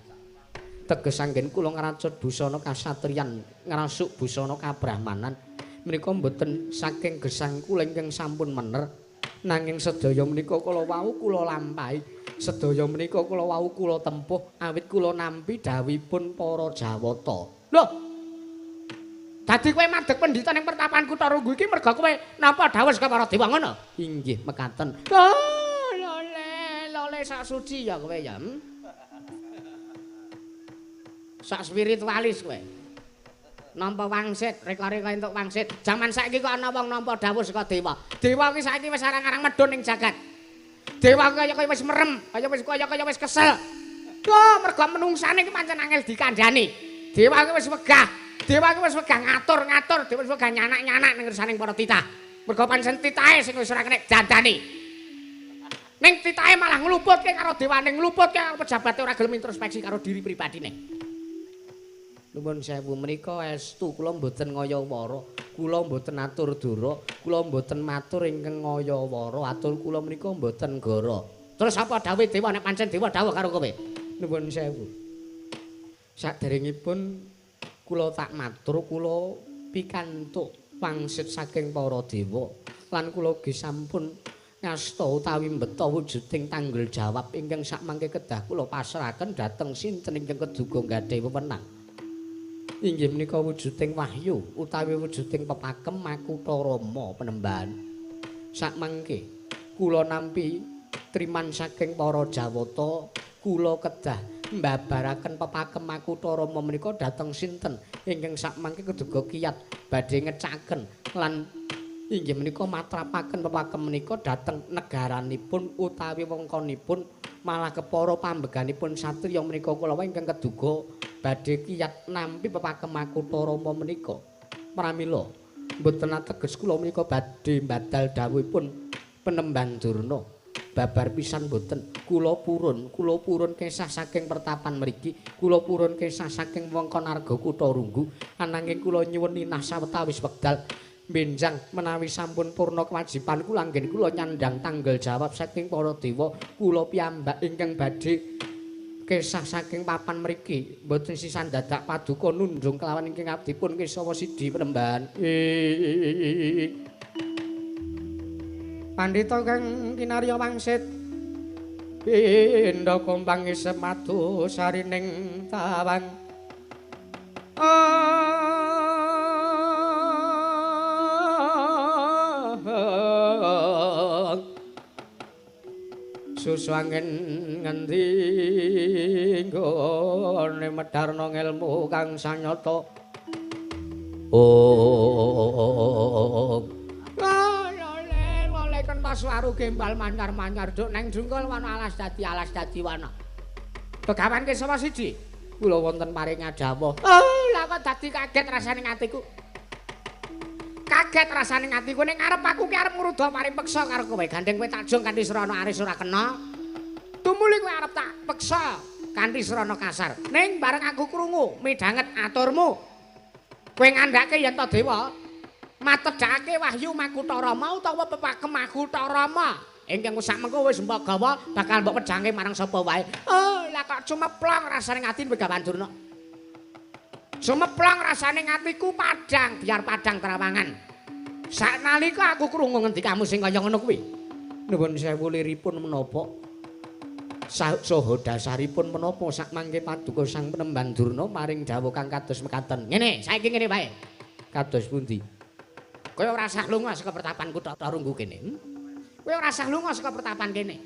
Teges anggen kula ngracut busana kasatriyan, ngrasuk busana kabrahmanan menika mboten saking gesang kula ingkang sampun mener. Nanging sedaya menika kula wau kula lampahi, sedaya menika kula wau kula tempuh awit kula nampi dhawuhipun para Jawata. Lho. Dadi kowe madeg pendhita ning pertapan Kutha Runggu iki merga kowe nampa dhawuh saka para dewa ngono? Inggih, mekaten. Oh, lole, lole sak suci ya kowe ya. Sak spiritualis kowe. Nampa wangsit, reka-reka entuk wangsit. Jaman saiki kok ana wong nampa dhawuh saka dewa. Dewa ki saiki wis arang-arang medhun ning jagat. Dewa kaya kaya wis merem, kaya wis kaya wis kesel. Wah, mergo menungsane iki pancen angel dikandhani. Dewa ki wis wegah. Dewa ki wis wegah ngatur-ngatur, dewa wis wegah nyanak-nyanak ning ngersaning para titah. Mergo pancen titahe sing wis ora kena dandani. Ning titahe malah ngluputke karo dewane, ngluputke karo pejabate ora gelem introspeksi karo diri pribadine. Nuwun sewu menika estu kula mboten ngaya-wara, kula mboten atur dura, kula mboten matur ingkang ngaya-wara, atur kula menika mboten gara. Terus apa dawuhe dewa nek pancen dewa dawuh karo kowe? Nuwun sewu. Saderengipun kula tak matur kula pikantuk wangsit saking para dewa lan kula ugi sampun ngasta utawi mbeta wujuding tanggul jawab ingkang sakmangke kedah kula pasrahaken dhateng sinten ingkang keduga gadhahi wewenang. Inggih menika wujuding wahyu utawi wujuding pepakem Makutha Rama Penemban. Sakmangke kula nampi triman saking para Jawata, kula kedah mbabaraken pepakem Makutha Rama menika dhateng sinten ingkang sakmangke keduga kiyat badhe ngecaken lan inggih menika matrapaken pepakem menika dhateng negaranipun utawi wewengkonipun malah kepara pambeganipun satriya menika kula ingkang keduga badhe kiyat nampi pepakem Makutha Rama menika. Pramila mboten ateges kula menika badhe mbadal dawuhipun Penemban Durna. Babar pisan mboten. Kula purun kesah saking pertapan mriki, kula purun kesah saking wewengkon Arga Kutha Runggu, ananging kula nyuwun ninah sawetawis wekdal benjang menawi sampun purna kewajiban kula anggen kula nyandhang tanggel jawab saking para dewa, kula piyambak ingkang badhe kesah saking papan mriki mboten sisan dadak paduka nundung kelawan ingkang abdipun Kesawa Sidi Penemban. Pandhita kang kinarya wangsit pindha kompang isep madu sarining tawang. Susu angin ngendi nggone medharna ngelmu kang sanyata. Oh. Lole kentos waru gembal manyar-manyar duk neng jungkul wana alas dadi wana. Begawan Kesawa Sidi, kula wonten paring dawuh. Oh, lah kok dadi kaget rasane atiku. Kaget rasane atiku ning ngarep aku ki arep ngruda paripeksa karo kowe. Gandeng kowe tak jung kanthi srana aris ora kena. Tumuli kowe arep tak peksa kanthi srana kasar. Ning bareng aku krungu midhanget aturmu. Kowe ngandhake yen to dewa matedhake wahyu Makutha Rama utawa pepakem Makutha Rama. Ingkang sak mengko wis mbok gawa bakal mbok wejange marang sapa wae. Oh, lah kok cumeplong rasane ati Begawan Durna. Sumeplong rasane atiku padhang biar padhang terawangan. Saknalika aku krungu ngendikamu sing kaya ngono kuwi. Nuwun sewu liripun menapa? Saha dasaripun menapa sakmangke paduka Sang Penemban Durna maring dawuh kang kados mekaten. Ngene, saiki ngene wae. Kados pundi? Kowe ora sah lunga saka pertapan Kutha Runggu kene. Kowe ora sah lunga saka pertapan kene.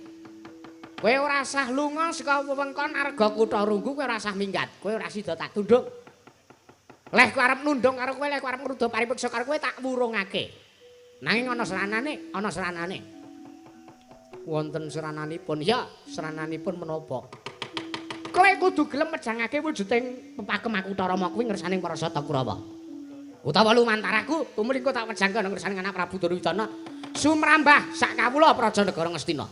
Kowe ora sah lunga saka wewengkon Arga Kutha Runggu, kowe ora sah minggat. Kowe ora sida tak tunduk. Leh kowe arep nundung karo kowe, leh kowe arep ngruda paripeksa karo kowe tak wurungake. Nanging ana seranane, ana seranane. Wonten serananipun, ya, serananipun menapa? Kowe kudu gelem mejangake wujuding pepakem Makutha Rama kuwi ngersaning para Sata Kurawa. Utawa lumantar aku, tumuli engko tak wejangke ana ngersaning anak Prabu Duryudana sumrambah sak kawula praja negara Ngastina.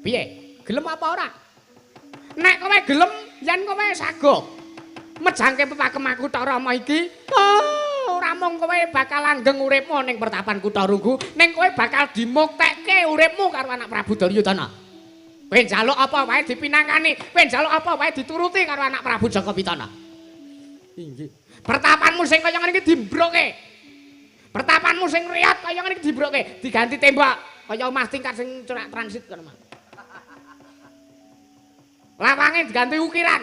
Piye? Gelem apa ora? Nek kowe gelem, yen kowe sago mejangke pepakem Makutha Rama iki, oh, ora mung kowe bakal langgeng uripmu ning pertapan Kutha Runggu, ning kowe bakal dimuktekke uripmu karo anak Prabu Duryudana. Kowe njaluk apa wae dipinangkani, kowe njaluk apa wae dituruti karo anak Prabu Jaka Pitana. Inggih. Pertapanmu sing kaya ngene iki dimbroke. Pertapanmu sing riyot kaya ngene iki dimbroke, diganti tembok kaya omah tingkat sing corak transit kono mah. Lawange diganti ukiran.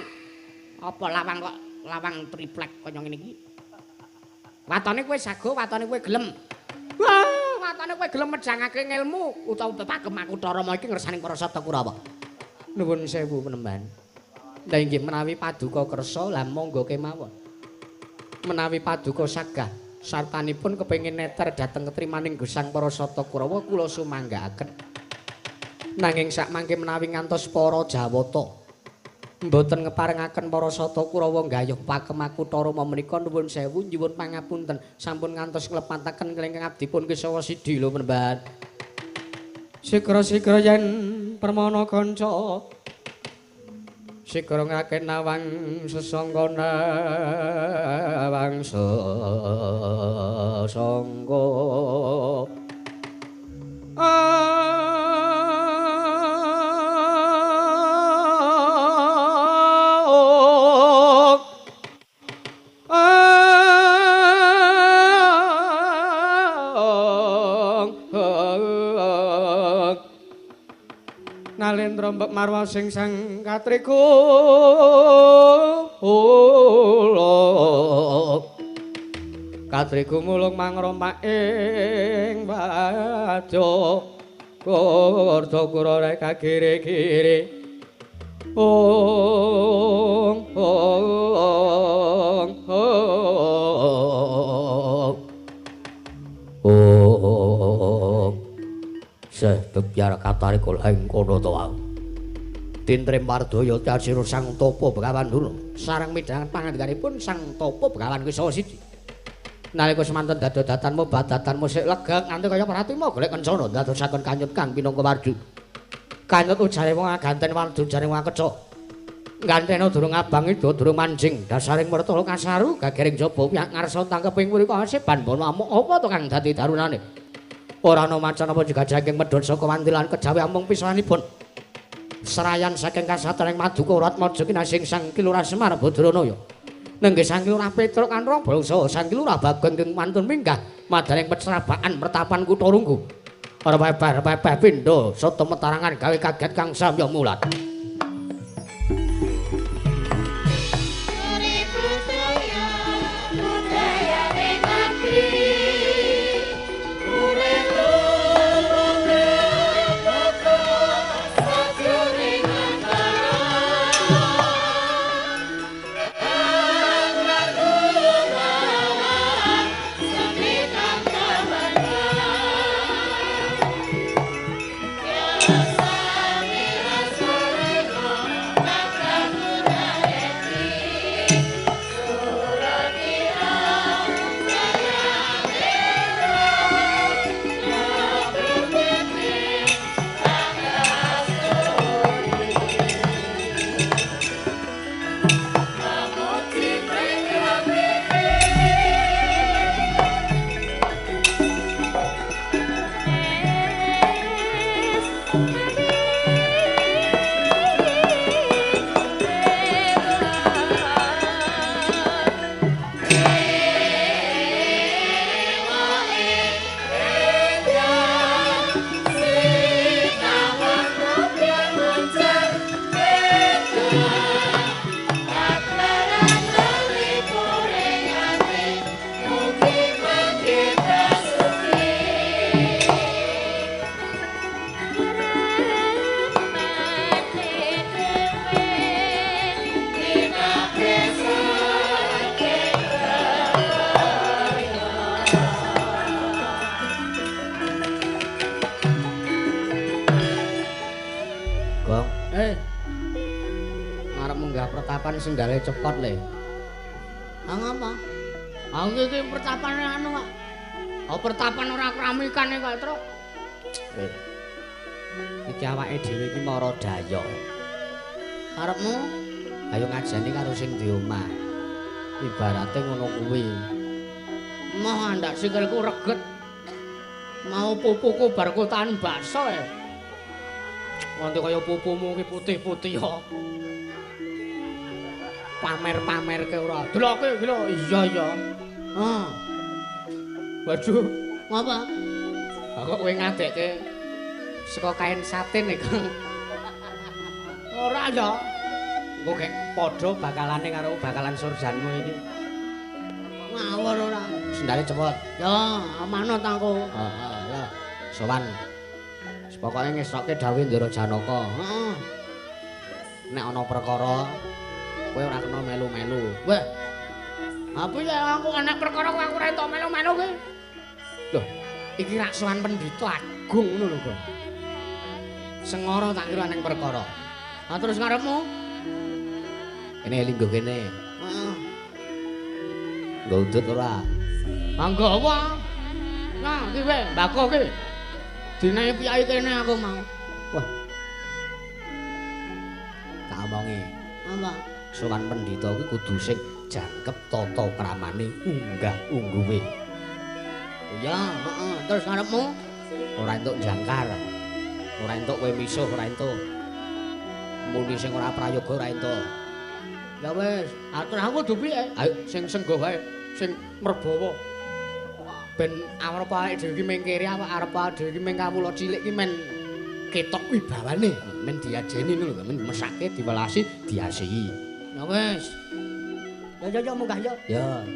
Apa lawang kok lawang triplek kaya ngene iki? Watone kowe sago, watone kowe gelem. Wah, watone kowe gelem mejangake ngelmu utawa pepakem Makutha Rama iki ngersaning para Sata Kurawa. Nuwun sewu Penemban. Lah inggih menawi paduka kersa, lah monggo kemawon. Menawi paduka sagah sartanipun kepengin neter dhateng ketrimaning gesang para Sata Kurawa kula sumanggaaken. Nanging sakmangke menawi ngantos para Jawata mboten ngeparengaken para Sata Kurawa nggayuh pakem Makutha Rama menika nuwun sewu nyuwun pangapunten sampun ngantos nglepataken ingkang abdipun Kesawa Sidi lho Penemban. Sigra-sigra yen permana kanca sigra ngaken nawang sesangka nawang sesangka. Nalendra mbek marwa sing sang katriku katriku mulung mangrompak ing wajo kurda kura rek kagiri-giri ong ong ong ong. Seh bebyar katare kula ing kono to wae. Tintrem Wardaya Tyasira Sang Tapa Begawan Durna sareng midhangan pangandikanipun Sang Tapa Begawan Kesawa Sidi. Nalika semanten dadodatanmu badatanmu sik lega nganti kaya pratima golek kencana ndadosaken kanyut kang pinangka warju. Kanyut ujare wong aganten warju jare wong akecok. Gantena durung abang ida durung manjing dasaring mertala kasaru gagering jaba wiyak ngarsa tangkeping mriko aseban bono amuk apa to kang dadi darunane. Ora ana macan apa juga jangking medhot saka wantilan kejawi amung pisanipun. Serayan saking kasatraning Maduka Ratmaja kinasing Sang Ki Lurah Semar Badranaya. Nenggih Sang Ki Lurah Petruk Kanrang bangsa Sang Ki Lurah Bagong ing mantun minggah madaning pecrabaan mertapan kutha Runggu. Ora pepeh-pepeh pindha sata metarangan gawe kaget kang samya mulat. Sendale cepot le. Ha ngapa? Ha iki pertapane anu kok. Ha pertapan ora keramikan kok, Truk. Iki awake dhewe iki mara daya. Karepmu ayo ngajeni karo sing di omah. Ibarate ngono kuwi. Moh andak sikilku reget. Mau pupuku bar kotaan bakso e. Nganti kaya pupumu iki putih-putih kok. Pamer-pamerke ora. Deloke iki lho. Iya iya. Ah. Waduh, ngapa? Lah kok kowe ngadekke saka kain satin iki, Kang. Ora ya. Engko gek padha bakalane karo bakalan surjanmu iki. Ngawur ora. Sendale cepot. Ya, manut aku. Heeh, ya. Sowan. Pokoke ngesokke dawuh Ndara Janaka. Heeh. Nek ana perkara kowe ora kena melu-melu. Weh. Apa ya aku ana perkara kok aku ora entuk melu-melu ki. Loh, iki rak sowan pendhita agung ngono lho, Gong. Sengara tak kira ning perkara. Ha terus karepmu? Kene lingguh kene. Heeh. Nggo udut ora? Mangga apa? Nah, iki wae mbako ki. Dinae piyai kene aku mau. Wah. Tak omongi. Apa? Sowan pendhita kuwi kudu sing jangkep tata kramane unggah ungguhe. Iya, heeh. Terus karepmu? Ora entuk jangkar. Ora entuk kowe misuh, ora entuk. Muni sing ora prayoga ora entuk. Ya wis, atur aku kudu piye? Ayo sing senggo wae, sing merbawa. Ben arep awake dhewe iki mengkere awak arep awake dhewe iki meng kawula cilik iki men ketok wibawane, men diajeni ngono lho, men mesake diwelasi, diasihi. Ya wis. Ya ya ya munggah ya. Ya.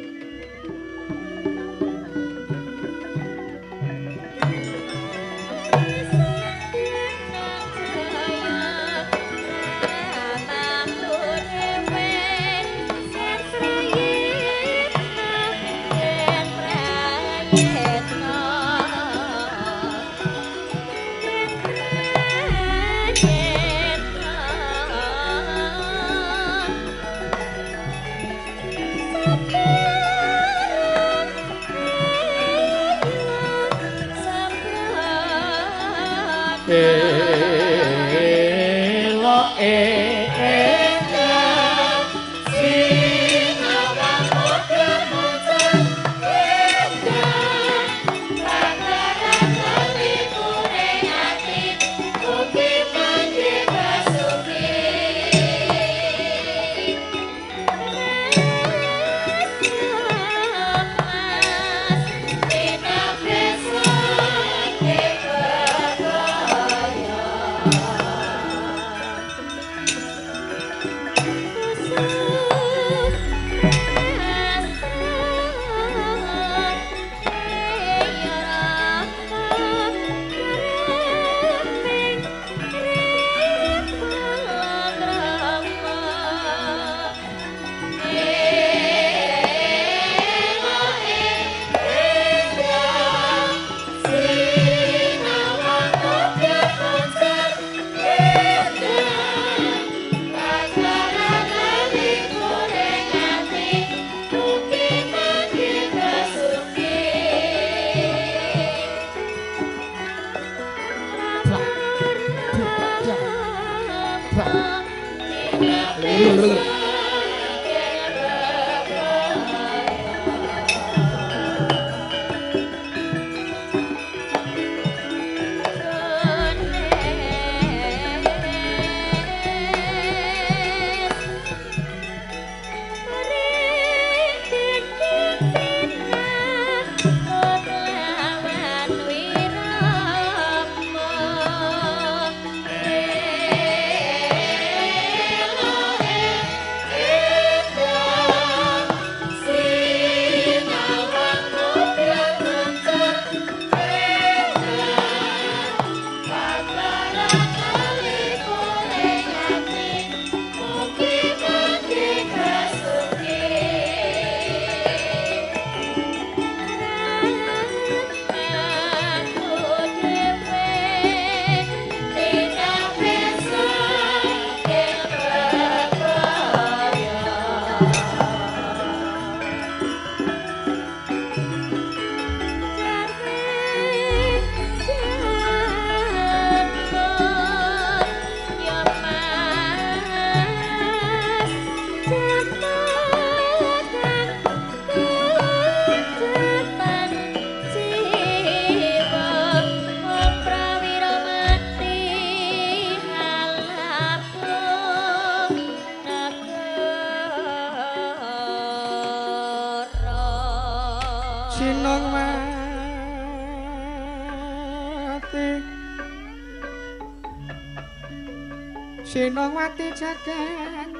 Sinongwati jagat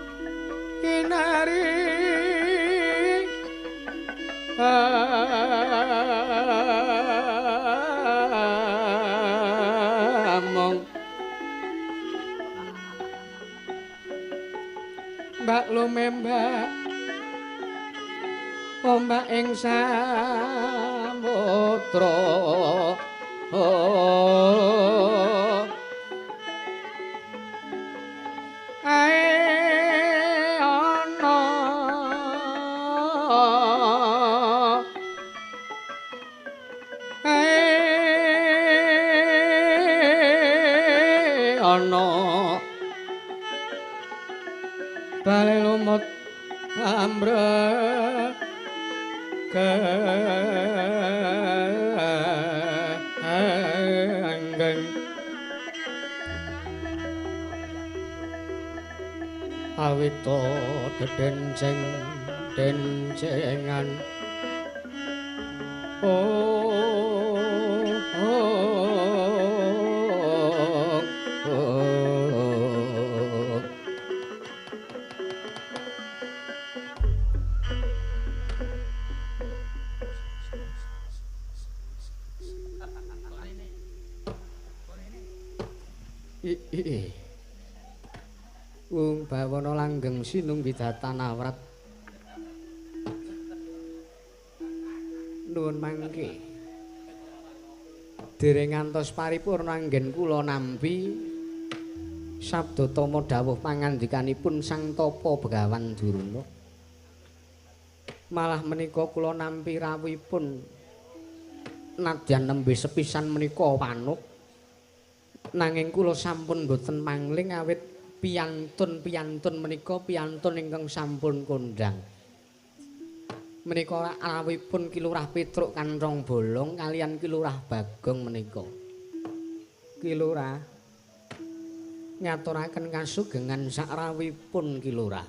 kinari among mbak lumembak ombak ing samudra. Ae ana ae ambrek genggeng awita dedenceng dencengan oh oh oh. Wong bawana langgeng sinung bidatan awrat. Nuwun mangke. Dereng ngantos paripurna anggen kula nampi sabda tama dawuh pangandikanipun Sang Tapa Begawan Durna. Malah menika kula nampi rawuhipun nadyan nembe sepisan menika wanuk. Nanging kula sampun boten mangling awit piyantun-piyantun menika piyantun ingkang sampun kondhang. Menika rawuhipun Ki Lurah Petruk Kanthong Bolong kaliyan Ki Lurah Bagong menika. Ki Lurah ngaturaken kasugengan sakrawuhipun Ki Lurah.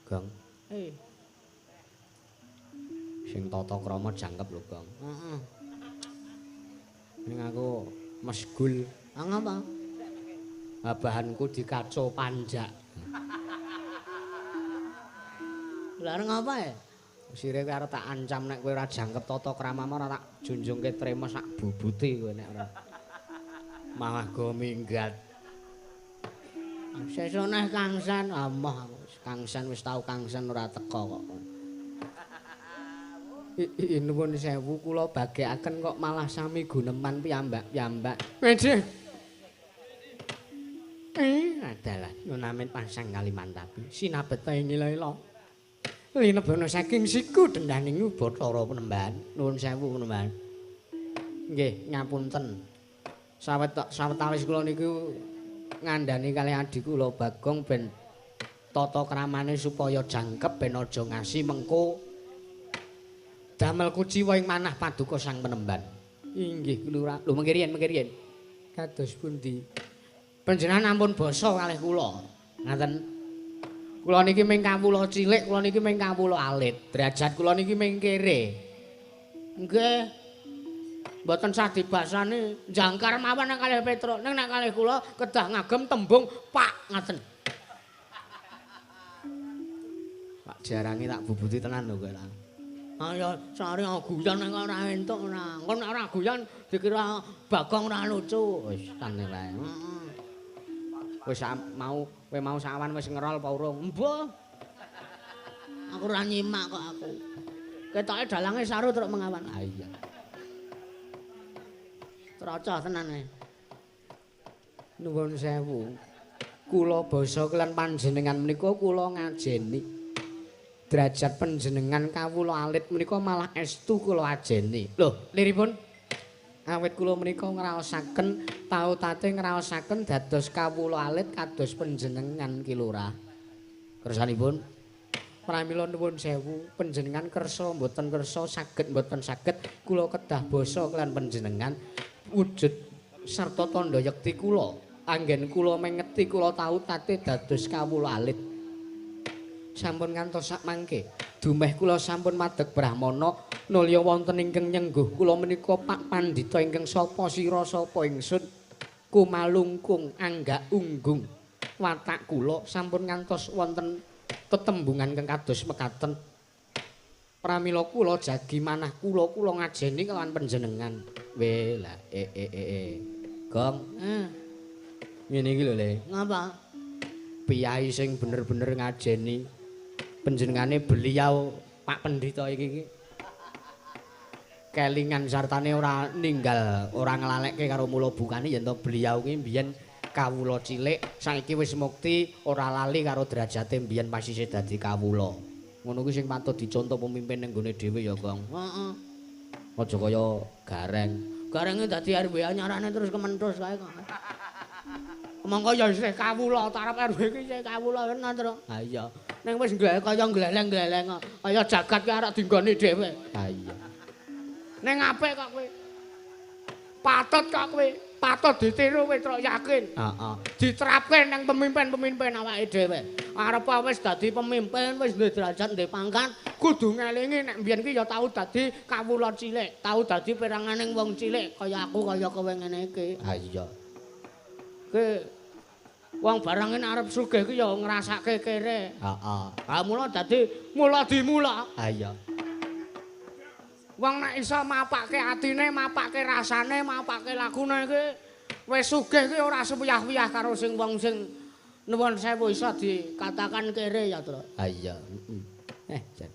Gong. Sing tata krama jangkep lho, Gong. Heeh. Ning aku mesgul. Ah ngapa? Bahanku dikaco panjak. Lah ngapa ya? Sire kowe arep tak ancam nek kowe ora jangkep tata kramamu ora tak junjungke trema sak bubute kowe nek ora. Malah go minggat. Sesuk neh Kangsan, amoh aku. Kangsan wis tau Kangsan ora teka kok. Nuwun sewu kula bagekaken kok malah sami guneman piyambak-piyambak. Wedhe. Adalah nyunamin pasang Kalimantapi sinabeta ing ila-ila. Linebana saking siku dendaning Bathara Penemban. Nuwun sewu Penemban. Nggih, ngapunten. Sawetawis kula niku ngandhani kalih adhi kula Bagong ben tata kramane supaya jangkep ben aja ngasi mengko damel kuciwa ing manah paduka Sang Penemban. Inggih Lurah. Lho mengke riyen, mengke riyen. Kados pundi? Panjenengan ampun basa kalih kula. Ngaten. Kula niki ming kawula cilik, kula niki ming kawula alit. Derajat kula niki ming kere. Nggih. Mboten sah dibasani jangkar mawon nang kalih Petruk. Ning nek kalih kula kedah ngagem tembung Pak ngaten. Pak jarange tak bubuti tenan lho kowe. Ayo sare guyon nek ora entuk ora. Engko nek ora guyon dikira Bagong ora lucu. Wis tane wae. Heeh. Wis mau kowe mau sawan wis ngerol apa urung? Mbuh. Aku ora nyimak kok aku. Ketoke dalange saru truk mengawan. Ha iya. Trocoh tenan e. Nuwun sewu. Kula basa kelan panjenengan menika kula ngajeni. Derajat panjenengan kawula alit menika malah estu kula ajeni. Lho, liripun awit kula menika ngraosaken tau tate ngraosaken dados kawula alit kados panjenengan Ki Lurah. Kersanipun pramila nuwun sewu panjenengan kersa mboten kersa saged mboten saged kula kedah basa kaliyan panjenengan wujud sarta tandha yekti kula anggen kula mengeti kula tau tate dados kawula alit. Sampun ngantos sak mangke dumeh kula sampun madeg brahmana nulya wonten ingkang nyengguh kula menika Pak Pandhita ingkang sapa sira sapa ingsun kumalungkung anggak unggung watak kula sampun ngantos wonten tetembungan ingkang kados mekaten pramila kula jagi manah kula kula ngajeni kelawan panjenengan. We lah Gong. Ngene iki lho Le. Ngapa? Piyai sing bener-bener ngajeni panjenengane beliau Pak Pendhita iki iki kelingan sartane ora ninggal ora nglalekke karo mula bukane yen to beliau ki mbiyen kawula cilik saiki wis mukti ora lali karo derajate mbiyen pas isih dadi kawula. Ngono kuwi sing patut dicontoh pemimpin ning gone dhewe ya, Gong. Heeh. Aja kaya Gareng. Garenge dadi RW anyarane terus kementhus kae kok. Monggo ya isih kawula tarep RW iki isih kawula tenan, Tru. Ha iya. Ning wis kaya gleleng-gleleng kaya jagat ki arep dinggoni dhewe. Ha iya. Ning apik kok kowe. Patut kok kowe, patut ditiru kowe Truk, yakin. Heeh. Diterapke nang pemimpin-pemimpin awake dhewe. Arep wis dadi pemimpin, wis duwe derajat, duwe pangkat, kudu ngelingi nek mbiyen ki ya tau dadi kawula cilik, tau dadi peranganing wong cilik kaya aku kaya kowe ngene iki. Ha iya. Ki wong barang nek arep sugih ki ya ngrasake kere. Heeh. Ha mula dadi mula dimula. Ha iya. Wong nek iso mapake atine, mapake rasane, mapake lakune iki wis sugih ki ora sepiyah-piyah karo sing wong sing nuwun sewu iso dikatakan kere ya, Tru. Ha iya, heeh. Jan.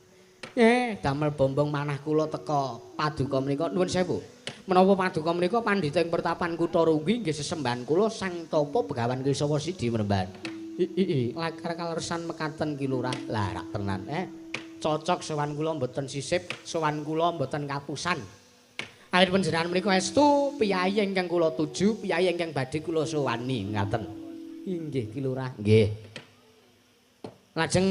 Damel bombong manah kula teka paduka menika nuwun sewu. Menapa paduka menika pandhita ing pertapan Kutha Runggi nggih sesembahan kula Sang Tapa Begawan Kesawa Sidi Mremban. I lakar kalersan mekaten Ki Lurah. Lah rak tenan. Cocok sowan kula mboten sisip, sowan kula mboten kapusan. Awit panjenengan menika estu piyayi ingkang kula tuju, piyayi ingkang badhe kula sowani ngaten. Inggih Ki Lurah, nggih. Lajeng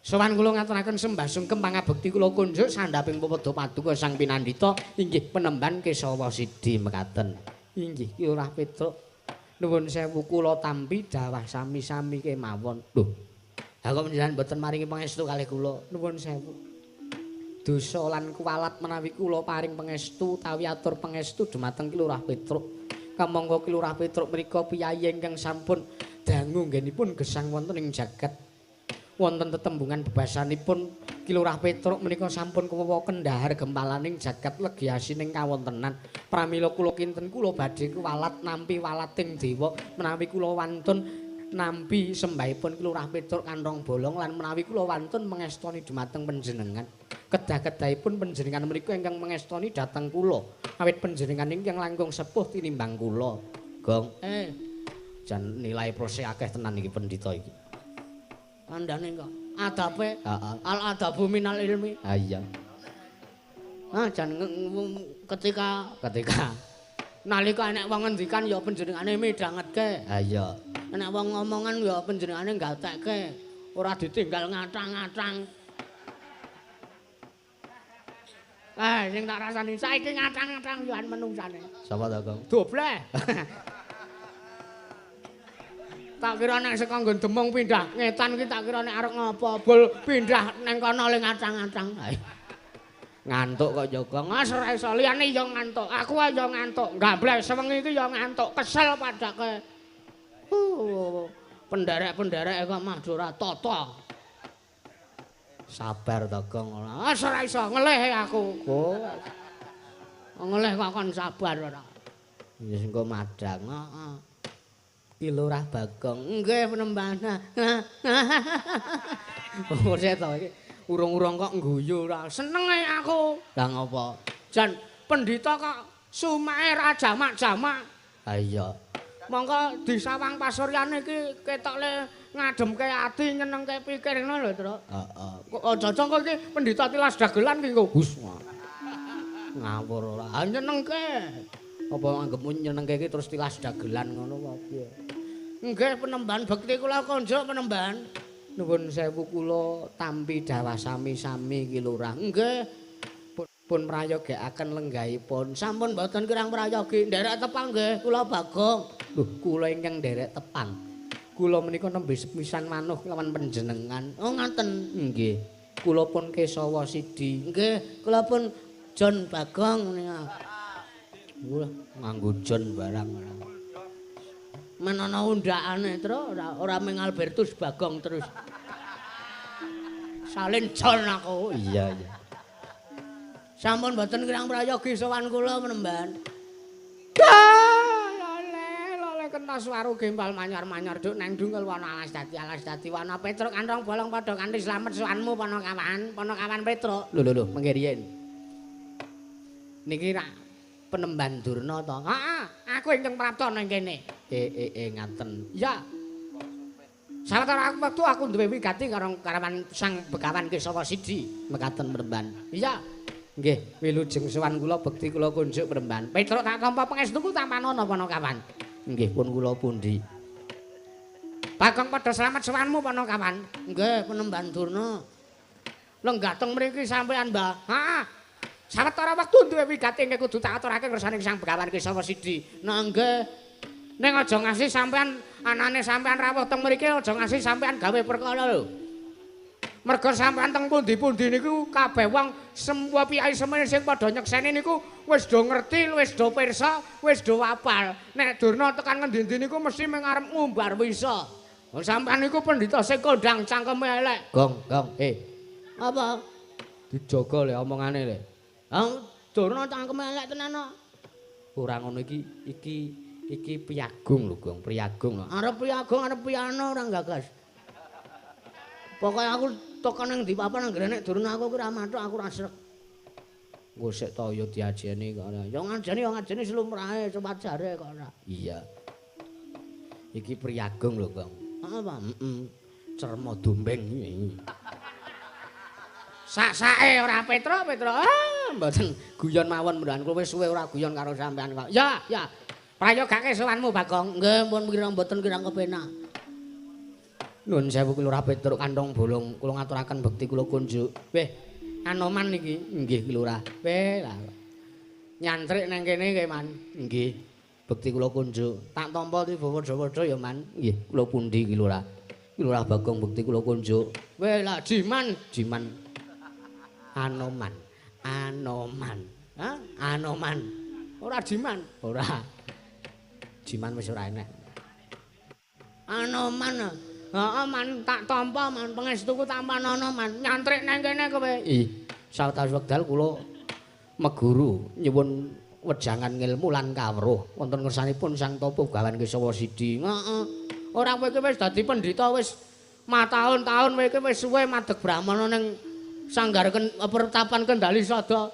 sowan kula ngaturaken sembah sungkem pangabekti kula kunjuk sandhaping pepadha paduka Sang Pinandita inggih penemban Kesawa Sidi mekaten. Inggih Ki Lurah Petruk, nuwun sewu kula tampi dawah sami-sami kemawon. Lho, ha kok panjenengan mboten maringi pangestu kalih kula? Nuwun sewu. Dosa lan kuwalat menawi kula paring pangestu utawi atur pangestu dumateng Ki Lurah Petruk. Kamangka Ki Lurah Petruk menika piyayi ingkang sampun dangu nggenipun gesang wonten ing jagat. Wonten tetembungan bebasanipun Ki Lurah Petruk menika sampun kewewa kendhahar gempalaning jagat legi asining kawontenan. Pramila kula kinten kula badhe kuwalat nampi walating dewa menawi kula wantun nampi sembahipun Ki Lurah Petruk kanthong bolong lan menawi kula wantun mengestoni dumateng panjenengan. Kedah-kedahipun panjenengan menika ingkang mengestoni dhateng kula. Awit panjenengan ingkang langkung sepuh tinimbang kula. Gong. Jan nilai prose akeh tenan iki pendhita iki. Kandhane kok adabe, heeh. Al adabu minal ilmi. Ha iya. Ah jan ketika nalika enek wong ngendikan ya panjenengane midhangetke. Ha iya. Enek wong ngomongan ya panjenengane gatekke, ora ditinggal ngatang-ngatang. Sing tak rasani saiki ngatang-ngatang yo menungsane. Sapa to, Gong? Dobleh. Tak kira nek saka nggon Demung pindah ngetan ki tak kira nek arep ngopo bol pindah nang kono le ngatang-ngatang. Ngantuk kok ya, Gong. Ah ora iso liyane ya ngantuk. Aku ae ya ngantuk. Gambleh sewengi iki ya ngantuk, kesel padake. Penderek-penderek kok mah ora tata. Sabar to, Gong. Ah ora iso ngelih aku. Oh. Ngelih kok kon sabar ora. Ya sing kok madang. Heeh. Ki Lurah Bagong. Nggih penemban. Ora to iki urung-urung kok ngguyu ora. Seneng ae aku. Lah ngopo? Jan pendhita kok sumake ra jamak-jamak. Ha iya. Mongko disawang pasuryane iki ketok le ngademke ati nyenengke pikir ngono lho, Truk. Heeh. Kok aja kok iki pendhita tilas dagelan ki engko. Hus. Ngawur ora. Ha nyenengke. Apa anggepmu nyenengke iki terus tilas dagelan ngono apa piye? Nggih penemban bekti kula konjuk penemban. Nuwun sewu kula tampi dawah sami-sami Ki Lurah. Nggih. Pun prayogekaken lenggahipun. Sampun mboten kirang prayogi, nderek tepang nggih kula Bagong. Lho, kula ingkang nderek tepang. Kula menika nembe sepisan manuh kelawan panjenengan. Oh ngaten. Nggih. Kula pun Kesawa Sidi. Nggih, kula pun John Bagong menika. Wah, nganggo John barang ora. Men ana undakane, Tru, ora ming Albertus Bagong terus. Salin John aku. Iya, iya. Sampun mboten kirang prayogi sowan kula penemban. Lole, lole kena swaru gempal manyar-manyar duk nang dungel wana alas dadi wana Petruk kantong bolong padha kanthi slamet sowanmu Panakawan, Panakawan Petruk. Lho lho lho, mengke riyen. Niki rak penemban Durna to? Heeh, aku ingkang prapta nang kene. Ngaten. Ya. Sawetara aku wektu aku duwe wigati karo karawan Sang Begawan Kesawa Sidi mekaten penemban. Iya. Nggih, wilujeng sowan kula bekti kula kunjuk penemban. Petruk tak tampa pangestuku tampan ana Panakawan. Nggih, pun kula pundi. Bagong padha slamet sowanmu Panakawan. Nggih, Penemban Durna. Lenggah teng mriki sampean, Mbah. Heeh. Sawetara wektu duwe wigati ingkang kudu tak aturake ngersaning Sang Begawan Kesawa Sidi. Nah, nggih. Ning aja ngasih sampean anane sampean rawuh teng mriki aja ngasih sampean gawe perkara lho. Merga sampean teng pundi-pundi niku kabeh wong semua piyai semene sing padha nyekseni niku wis do ngerti, wis do pirsa, wis do apal. Nek Durna tekan ngendi-endi niku mesti mung arep ngumbar wisa. Sampean niku pendhita sing kondang cangkeme elek. Gong, gong, Apa? Dijaga le omongane le. Ha, Durna cangkeme elek tenan kok. Ora ngono iki, iki piyagung lho, Gong, priyagung lho. Arep piyagung, arep piano ora gagas. Pokoke aku tekan ning ndi papan anggere nek Durna aku ki ora mathuk, aku ora srek. Engko sik ta ya diajeni kok ora. Ya ngajeni, ya ngajeni slumrahe, sewajare kok ora. Iya. Iki priyagung lho, Gong. Apa? Heeh. Cerma dombeng iki. Sak-sake ora Petro, Petro. Ah, mboten guyon mawon mboten kula wis suwe ora guyon karo sampean kok. Ya, ya. Prayogake sowanmu, Bagong. Nggih, pun kirang mboten kirang kepenak. Nuwun sewu Ki Lurah Petruk kantong bolong, kula ngaturaken bekti kula kunjuk. Weh, Anoman niki. Nggih, Ki Lurah. Weh, lah. Nyantrik nang kene nggih, Man. Nggih. Bekti kula kunjuk. Tak tampa tiba padha-padha ya, Man. Nggih, kula pundi Ki Lurah? Ki Lurah Bagong bekti kula kunjuk. Weh, lah Jiman, Jiman. Anoman. Anoman. Hah? Anoman. Ora Jiman. Ora. Jiman wis ora enek. Anoman. Heeh, Man, tak tampa, Man, pangestuku tampanono, Man. Nyantrik nang kene kowe. Ih, sawetawis wekdal kula meguru nyuwun wejangan ngilmu lan kawruh wonten ngersanipun Sang Tapa Begawan Kesawa Sidi. Heeh. Ora kowe iki wis dadi pendhita wis mataun-taun kowe iki wis suwe madeg brahmana ning sanggar pertapan Kendali Sada.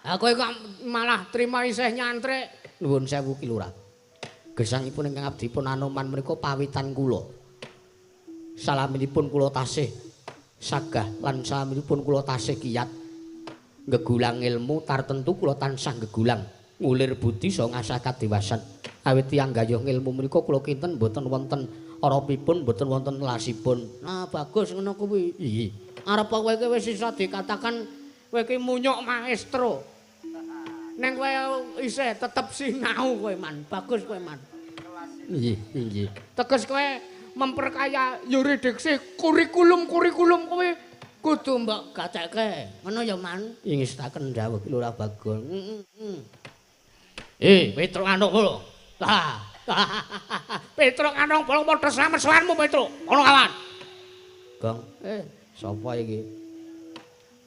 Ha kowe kok malah trima isih nyantrik. Nuwun sewu Ki Lurah. Gesangipun ingkang abdipun Anoman menika pawitan kula. Salaminipun kula tasih sagah lan salaminipun kula tasih kiyat ngegulang ilmu tartentu kula tansah ngegulang ngulir budi saha ngasah kadewasan. Awit tiyang gayuh ngilmu menika kula kinten mboten wonten oropipun, mboten wonten lasipun. Nah, bagus ngono kuwi. Iya. Arep kowe iki wis iso dikatakan kowe iki munyuk maestro. Neng kowe isih tetep sinau kowe, Man. Bagus kowe, Man. Nggih, nggih. Teges kowe memperkaya yuridiksi kurikulum-kurikulum kowe kudu mbok gatekke. Ngono ya, Man? Ingestaken dawuh Ki Lurah Bagong. Heeh. Petruk Anung lho. Lah. Petruk Anung bolong padha slamet sowanmu, Petruk. Ono kawan. Gong. Sapa iki?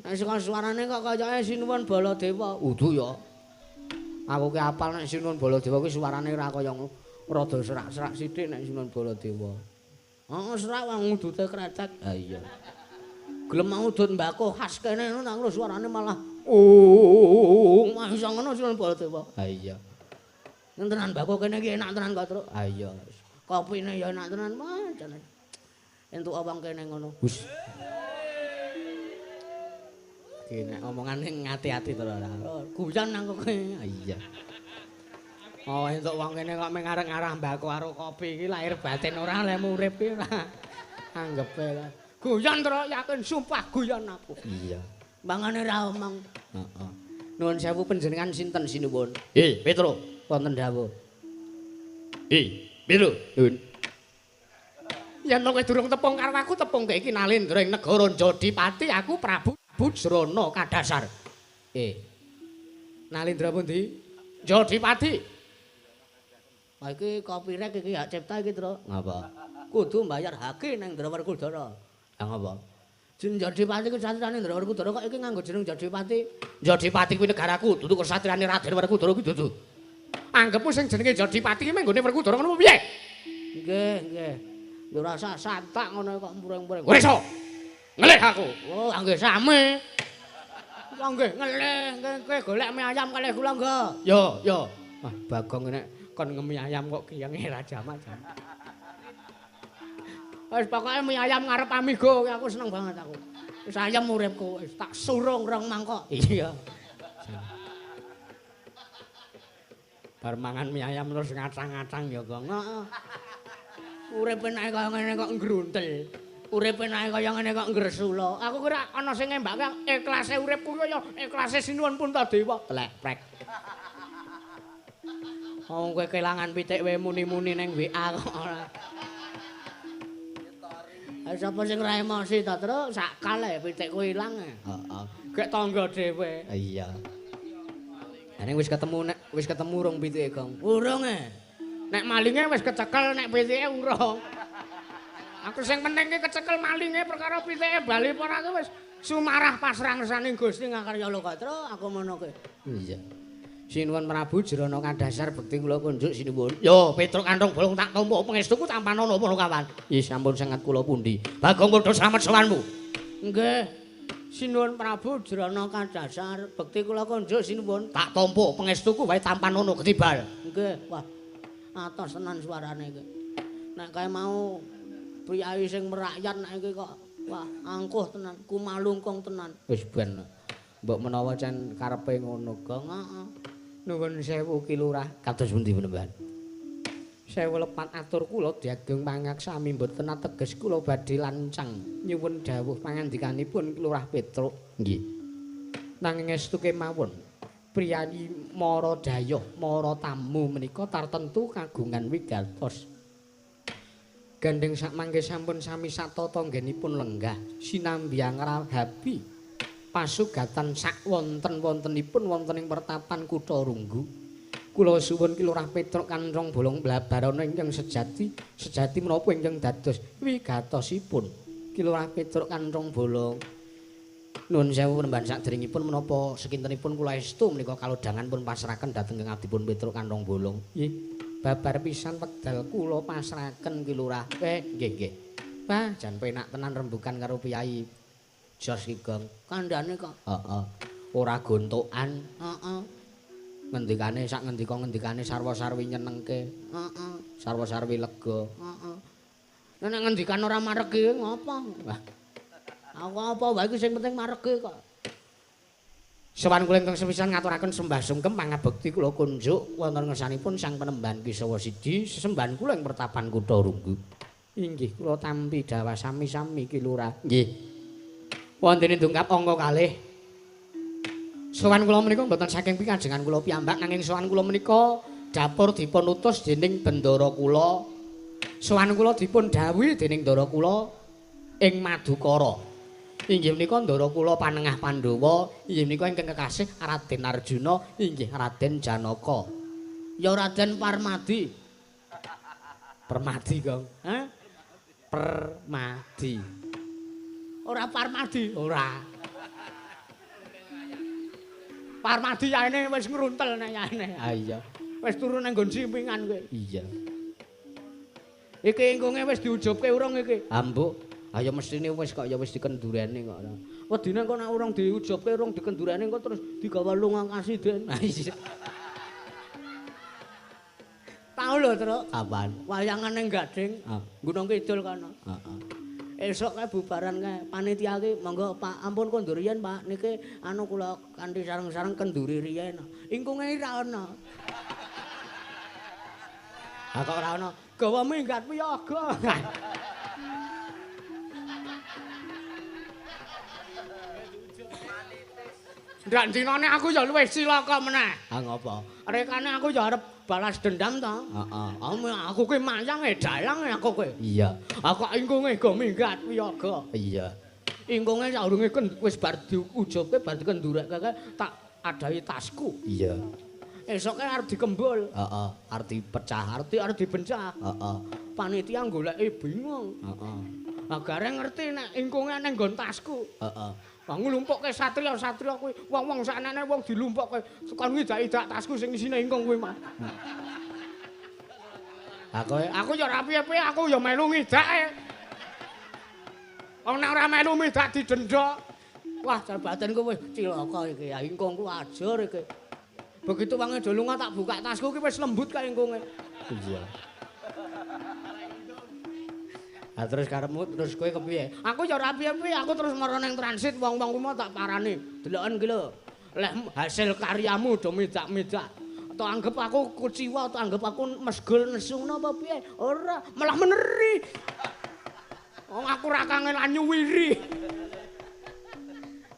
Nek saka suarane kok kayake Sinuwun Baladewa. Udu ya. Aku ki apal nek Sinuwun Baladewa kuwi suarane ora kaya ngono. Rada serak-serak sithik nek Sinuwun Baladewa. Heeh, serak wong udute kretek. Ha iya. Gelem udut mbako khas kene ngono nang suarane malah oh, mah iso ngono Sinuwun Baladewa. Ha iya. Tenan mbako kene iki enak tenan kok, Truk. Ha iya. Kopine ya enak tenan, Mas. Entuk wong kene ngono. Hus. Ki nek omongane ngati-ati to ora. Guyon nang kowe. Ha iya. Oh, entuk wong kene kok mung arep ngarah mbako karo kopi iki lahir batin ora lemu urip iki ora. Anggepe. Guyon Truk, yakin sumpah guyon aku. Iya. Mangane ra omong. Heeh. Nuwun sewu panjenengan sinten sinuwun? Petro, wonten dawuh. Petro, nuwun. Yen kowe durung tepung karo aku, tepung iki Nalendra ing negara Jodipati, aku Prabu Bujrana kadasar. Nalendra pundi? Jodipati. Wah iki copyright iki hak cipta iki, Truk. Ngapa? Kudu mbayar hake nang Ndra Werkudara. Lah ngapa? Jeneng Jodipati ku satriyane Ndra Werkudara kok iki nganggo jeneng Jodipati. Jodipati kuwi negaraku, dudu kesatriyane Raden Werkudara kuwi dudu. Anggepmu sing jenenge Jodipati ki menggone Werkudara ngono piye? Nggih, nggih. Ya ora usah santak ngono kok mureng-mureng. Ora iso. Ngelih aku. Oh, nggih sami. Nggih ngelih, nggih kowe golek mie ayam kalih kula nggih. Yo, yo. Wah, Bagong nek kon ngemi ayam kok kiyenge ra jamak-jamak. Wis pokoke mie ayam ngarep Amigo aku seneng banget aku. Wis ayam uripku, wis tak surung rong mangkok. Iya. Bar mangan mie ayam terus ngacang-ngacang ya, Gong. Heeh. Urip enake kaya ngene kok ngruntel. Urip enake kaya ngene kok ngresula. Aku kira ana sing ngembake ikhlase uripku kaya ikhlase Sinuwun Puntadewa. Telek prek. Wong kowe kelangan pitik wae muni-muni ning WA kok ora. Ha sapa sing ora emosi ta, Truk? Sakal ae pitikku ilang. Heeh. Gek tangga dhewe. Iya. Lah ning wis ketemu nek wis ketemu urung pitike, Gong? Urung e. Nek malinge wis kecekel, nek pitike urung. Aku sing penting ki kecekel malinge perkara pitike bali apa ora ki wis sumarah pasrah ngersaning Gusti ngakarya loka, Truk. Aku ngono ki. Iya. Sinuwun Prabu Jrana kadhasar bekti kula kunjuk sinuwun. Yo, Petruk Kanthong Bolong tak tampa pangestuku tampanana apa kawan. Nggih sampun sangat kula pundi. Bagong padha slamet sowanmu. Nggih. Sinuwun Prabu Jrana kadhasar bekti kula kunjuk sinuwun. Tak tampa pangestuku wae tampanana ketibal. Nggih. Wah. Atos tenan suarane iki. Nek kae mau priyayi sing merakyat nek iki kok wah angkuh tenan, kumalungkung tenan. Wis ben. Mbok menawa cen karepe ngono, Gong. Heeh. Nuwun sewu Ki Lurah, kados pundi penemban? Sewu lepat atur kula diageng pangaksami mboten ateges kula badhe lancang nyuwun dawuh pangandikanipun Ki Lurah Petruk. Nggih. Nanging estu kemawon priyayi mara dayoh, mara tamu menika tartentu kagungan wigatos. Gandeng sakmangke sampun sami satata nggenipun lenggah sinambi angrahabi pasugatan sak wonten-wontenipun wonten ing pertapan Kutha Runggu. Kula suwun Ki Lurah Petruk Kanthong Bolong blabarana ingkang sejati, sejati menapa ingkang dados wigatosipun Ki Lurah Petruk Kanthong Bolong. Nuwun sewu penemban sakderengipun menapa sekintenipun kula estu menika kalodhangan pun pasrahaken dhateng Kang Abdipun Petruk Kanthong Bolong. Nggih, babar pisan wekdal kula pasrahaken Ki Lurah. Nggih nggih. Wah, jan penak tenan rembugan karo priyayi Jos ki, Gong. Kandhane kok. Heeh. Ora gontokan. Heeh. Ngendikane sak ngendika-ngendikane sarwa-sarwi nyenengke. Heeh. Sarwa-sarwi lega. Heeh. Nek ngendikan ora maregi ngopo? Wah. Aku apa wae iki sing penting maregi kok. Sowan kula ingkang sepisan ngaturaken sembah sungkem pangabekti kula kunjuk wonten ngersanipun Sang Penemban Kisawa Sidi sesembahan kula ing pertapan Kutha Runggu. Inggih kula tampi dawah sami-sami Ki Lurah. Nggih. Wonten dongkap angka kalih. Sowan kula menika mboten saking pikajengan kula piyambak nanging sowan kula menika dapur dipun utus dening bendara kula. Sowan kula dipun dhawuhi dening ndara kula ing Madukara. Inggih menika ndara kula panengah Pandhawa, inggih menika ingkang kekasih Raden Arjuna, inggih Raden Janaka. Ya Raden Parmadi. Permadi, Gong. Hah? Permadi. Ora Parmadi, ora. Parmadi yaene wis ngruntel nek yaene. Ha iya. Wis turu nang nggon simpingan kowe. Iya. Iki ingkunge wis diujubke urung iki? Ha mbok, ayo mestine wis kok ya wis dikendurene kok. Wedine kok nek urung diujubke urung dikendurene kok terus digawa lunga kasiden. Ha iya. Tau lho, Truk. Kapan? Wayangan ning Gading, Gunung Kidul kono. Heeh. Esuk kae bubaran kae panitia ki monggo Pak ampun kondur riyen Pak niki anu kula kanthi sareng-sareng kenduri riyen. Ingkunge ora ana. Ha kok ora ana? Gawa minggat piyaga. Ndak dinane aku ya luwih cilaka meneh. Ha ngopo? Rekane aku ya arep balas dendam to. Heeh. Aku ki mayang e dalang aku ki. Iya. Aku ingkunge go minggat wiyaga. Iya. Ingkunge saurunge wis bar diujubke bar dikendurekke tak adahi tasku. Iya. Esoke arep dikembul. Heeh, arep dipecah, arep dibencah. Heeh. Panitia goleki bingung. Heeh. Lah gareng ngerti nek ingkunge nang nggon tasku. Heeh. Wah nglumpukke satria-satria kuwi, wong-wong saknene wong dilumpukke kon ngidak-idak tasku sing isine ingkung kuwi, Mas. Ha kowe aku ya ora piye-piye, aku ya melu ngidake. Wong nek ora melu ngidak didenda. Wah, jar batinku wis cilaka iki, ya ingkungku ajur iki. Begitu wange do lunga tak buka tasku ki wis lembut kae ingkunge. Iya. Ha terus karepmu terus kowe kepiye? Aku ya ora piye-piye, aku terus mara ning transit wong-wong kuwi mau tak parani. Deloken ki lho. Lek hasil karyamu do midak-midak. Atau anggap aku kuciwa atau anggap aku mesgul nesu ngono apa piye? Ora, malah meneri. Wong aku ora kangelan nyuwiri.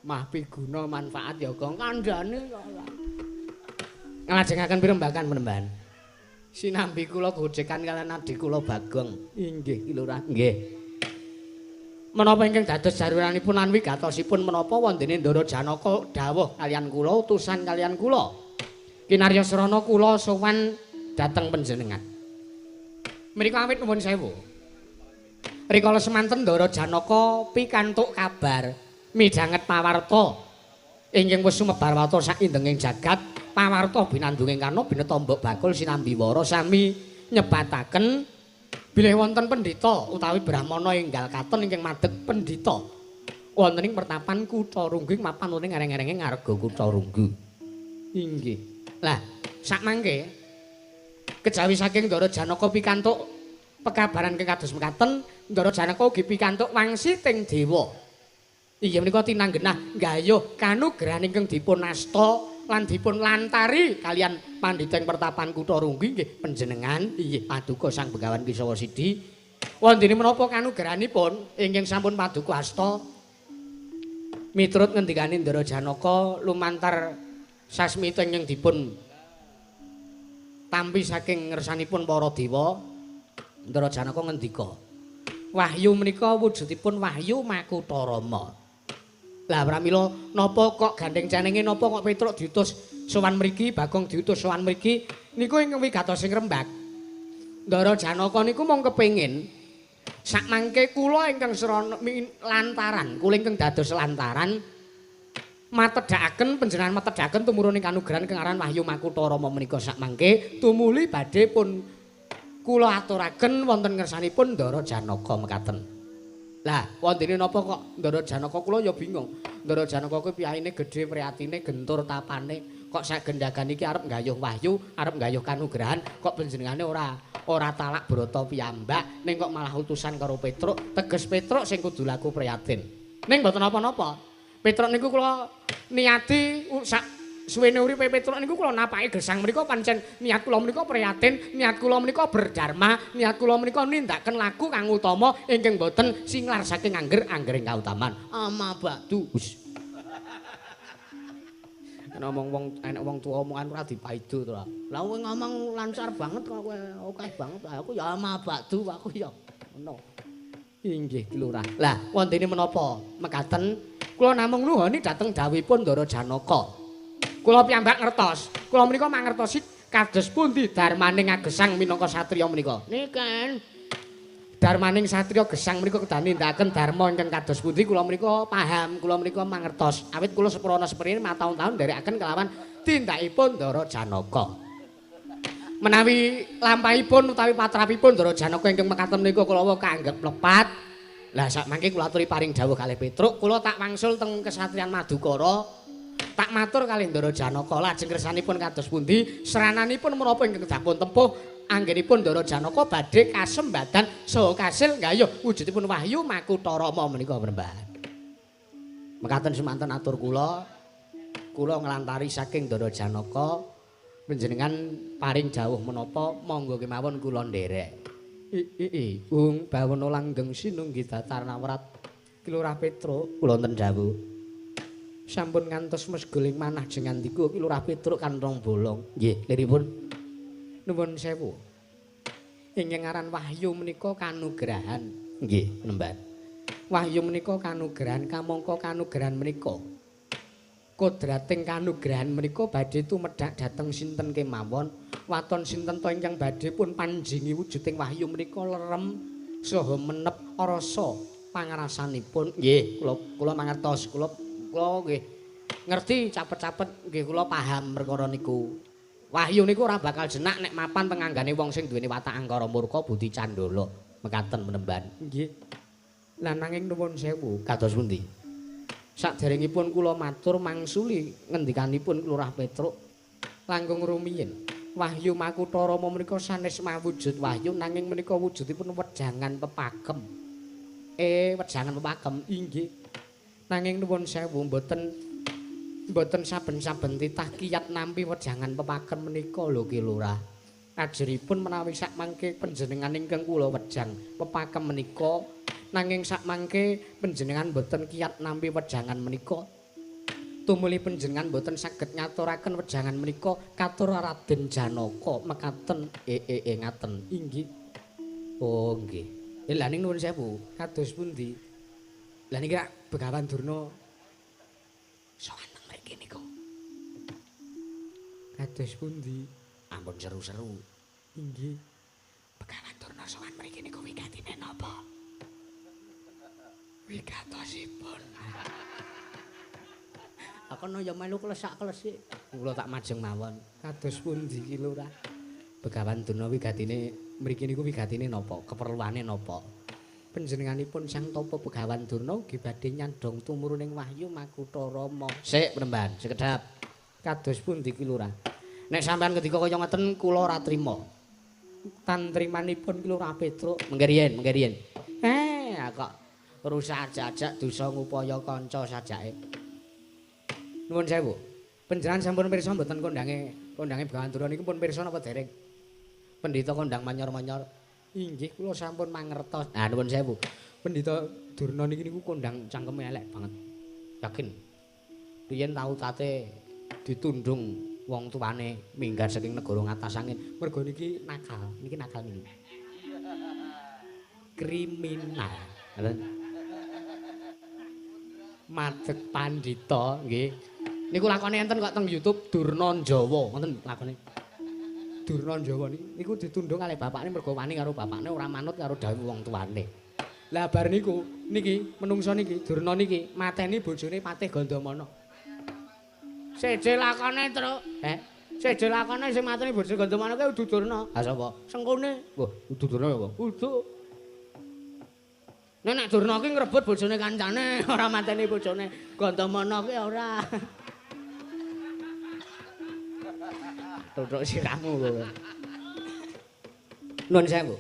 Mah piguna manfaat ya Gong kandhane kok ora. Nglajengaken pirembakan penemban. Sinambi kula gojekan kalian adhi kula Bagong. Inggih Ki Lurah. Nggih. Menapa ingkang dados jaruranipun lan wigatosipun menapa wondene Ndara Janaka dawuh kalian kula utusan kalian kula. Kinarya srana kula sowan dhateng panjenengan. Mriku awit nuwun sewu. Rikala semanten Ndara Janaka pikantuk kabar midhanget pawarta ingkang wis sumebar warta sak indenging jagat, pawarta binandunging karna bineta mbok bakul sinambi wara sami nyebataken bilih wonten pendhita utawi brahmana enggal katon ingkang madeg pendhita wonten ing pertapan Kutha Runggu mapan wonten ing ereng-erenge ngarga Kutha Runggu. Inggih. Lah, sakmangke kejawi saking Ndara Janaka pikantuk pekabaran ingkang kados mekaten, Ndara Janaka ugi pikantuk wangsiting dewa. Inggih menika tinanggenah nggayuh kanugrahan ingkang dipun asta lan dipun lantari kalian pandhita ing pertapan Kutha Runggu inggih panjenengan inggih paduka Sang Begawan Kesawa Sidi. Wondene menapa kanugrahanipun ingkang sampun paduka asta miturut ngendikane Ndara Janaka lumantar sasmita ingkang dipun tampi saking ngersanipun para dewa. Ndara Janaka ngendika, wahyu menika wujudipun wahyu Makutharama. Lah pramila napa kok gandeng cenenge napa kok Petruk diutus sowan mriki, Bagong diutus sowan mriki niku ingkang wigatos sing rembag. Ndara Janaka niku mung kepengin sakmangke kula ingkang srana lantaran, kula ingkang dados lantaran matedhakaken panjenengan matedhakaken tumurune kanugrahan kang aran Wahyu Makutharama menika sakmangke tumuli badhe pun kula aturaken wonten ngersanipun Ndara Janaka mekaten. Lah, wondene napa kok Ndara Janaka kula ya bingung. Ndara Janaka kuwi piyayine gedhe priyatine gentur tapane, kok sak gendagan iki arep nggayuh wahyu, arep nggayuh kanugrahan, kok panjenengane ora talak brata piyambak, ning kok malah utusan karo Petruk, teges Petruk sing kudu laku priyatin. Ning mboten napa-napa. Petruk niku kula niati sak suwene uripe Petruk niku kula napaki gesang menika pancen niat kula menika priyatin, niat kula menika berdharma, niat kula menika nindakaken laku kang utama ingkang boten singlar saking angger-anggering kautaman. Ama ba'du. Wis. Ngomong wong enek wong tuwa omongan ora dipaido to. Lah kowe ngomong lancar banget kok kowe akeh banget. Aku ya ama ba'du aku ya ngono. Inggih Ki Lurah. Lah wondene menapa mekaten kula namung nuhoni dhateng dawuhipun Ndara Janaka. Kula piyambak ngertos. Kula menika mangertosi kados pundi dharmaning agesang minangka satriya menika. Niken. Dharmaning satriya gesang menika kedah nindakaken dharma ingkang kados pundi kula menika paham, kula menika mangertos. Awit kula seprana seprene mataun-taun nderekaken kelawan tindakipun Ndara Janaka. Menawi lampahipun utawi patrapipun Ndara Janaka ingkang mekaten menika kula kaanggep lepat. Lah sakmangke kula aturi paring dawuh kalih Petruk, kula tak wangsul teng kesatriyan Madukara. Tak matur kalih Ndara Janaka lajeng kersanipun kados pundi srananipun menapa ingkang dipun tempuh anggenipun Ndara Janaka badhe kasembadan saha kasil nggayuh wujudipun wahyu Makutharama menika Bremban. Mekaten semanten atur kula, kula nglantari saking Ndara Janaka panjenengan paring dawuh menapa monggo kemawon kula nderek. I Bung bawana langgeng sinunggi datar nawrat Ki Lurah Petruk kula wonten dawuh. Sampun ngantos mesguling manah jengandiku Ki Lurah Petruk kantong bolong. Nggih, liripun. Nuwun sewu. Ingkang aran wahyu menika kanugrahan. Nggih, penemban. Wahyu menika kanugrahan kamangka kanugrahan menika kodrating kanugrahan menika badhe tumedhak dhateng sinten kemawon, waton sinten to ingkang badhe pun panjingi wujuding wahyu menika lerem saha menep rasa pangarasanipun. Nggih, kula mangertos, kula nggih ngerti capet-capet nggih kula paham perkara niku. Wahyu niku ora bakal jenak nek mapan tenganggane wong sing duweni watak angkara murka budi candala. Mekaten penemban. Nggih. Lah nanging nuwun sewu kados pundi? Saderengipun kula matur mangsuli ngendikanipun Lurah Petruk langkung rumiyin. Wahyu Makutharama menika sanes mawujud wahyu nanging menika wujudipun wejangan pepakem. Wejangan pepakem inggih. Nanging nuwun sewu mboten Mboten saben-saben titah kiyat nampi wejangan pepaken menika lho Ki Lurah. Ajeripun menawi sakmangke panjenengan ingkang kula wejang pepaken menika, nanging sakmangke panjenengan mboten kiyat nampi wejangan menika. Tumuli panjenengan mboten saged ngaturaken wejangan menika katur Raden Janaka mekaten ngaten. Inggih. Oh nggih. Lha ning nuwun sewu, kados pundi? Lah niki rak Begawan Durna sowan teng mriki niku. Kados pundi? Ampun seru-seru. Inggih. Begawan Durna sowan mriki niku wigatine napa? Wigatosipun. Aku no ya melu klesak-klesik. Kula tak majeng mawon. Kados pundi Ki Lurah? Begawan Durna wigatine mriki niku wigatine napa? Keperluane napa? Panjenenganipun Sang Tapa Begawan Durna ugi badhe nyandhong tumuruning wahyu Makutha Rama. Sik Penemban, sekedhap. Kados pundi Ki Lurah? Nek sampean ngendika kaya ngoten kula ora trima. Tantrimanipun Ki Lurah Petruk. Mengke riyen, mengke riyen. Kok rusak ajak-ajak dosa ngupaya kanca sajake. Nuwun sewu. Panjenengan sampun pirsa mboten kondange Begawan Durna niku pun pirsa napa dereng? Pendhita kondang manyor-manyor. Inggih kula sampun mangertos. Ah nuwun sewu. Pendhita Durna niki niku kondang cangkeme elek banget. Yakin. Riyen tau tate ditundung wong tuane minggat saking negara ngatas angin. Mergo niki nakal, niki nakal niki. Kriminal. Ngoten. Madeg pandhita nggih. Niku lakone enten kok teng YouTube Durna Jawa, ngoten lakone. Durna Jawa niku ditundung kalih bapakne mergo wani karo bapakne ora manut karo dawuh wong tuane. Lah bar niku niki menungsa niki Durna niki mateni bojone Patih Gandamana. Seje lakone, Truk. Seje lakone sing mateni bojone Gandamana kuwi udu Durna. Ha sapa? Sengkune. Wah, udu Durna ya, Pak. Udu. Nek nek Durna ki ngrebut bojone kancane, ora mateni bojone Gandamana ki ora. Tutuk sirahmu kowe. Nuwun sewu.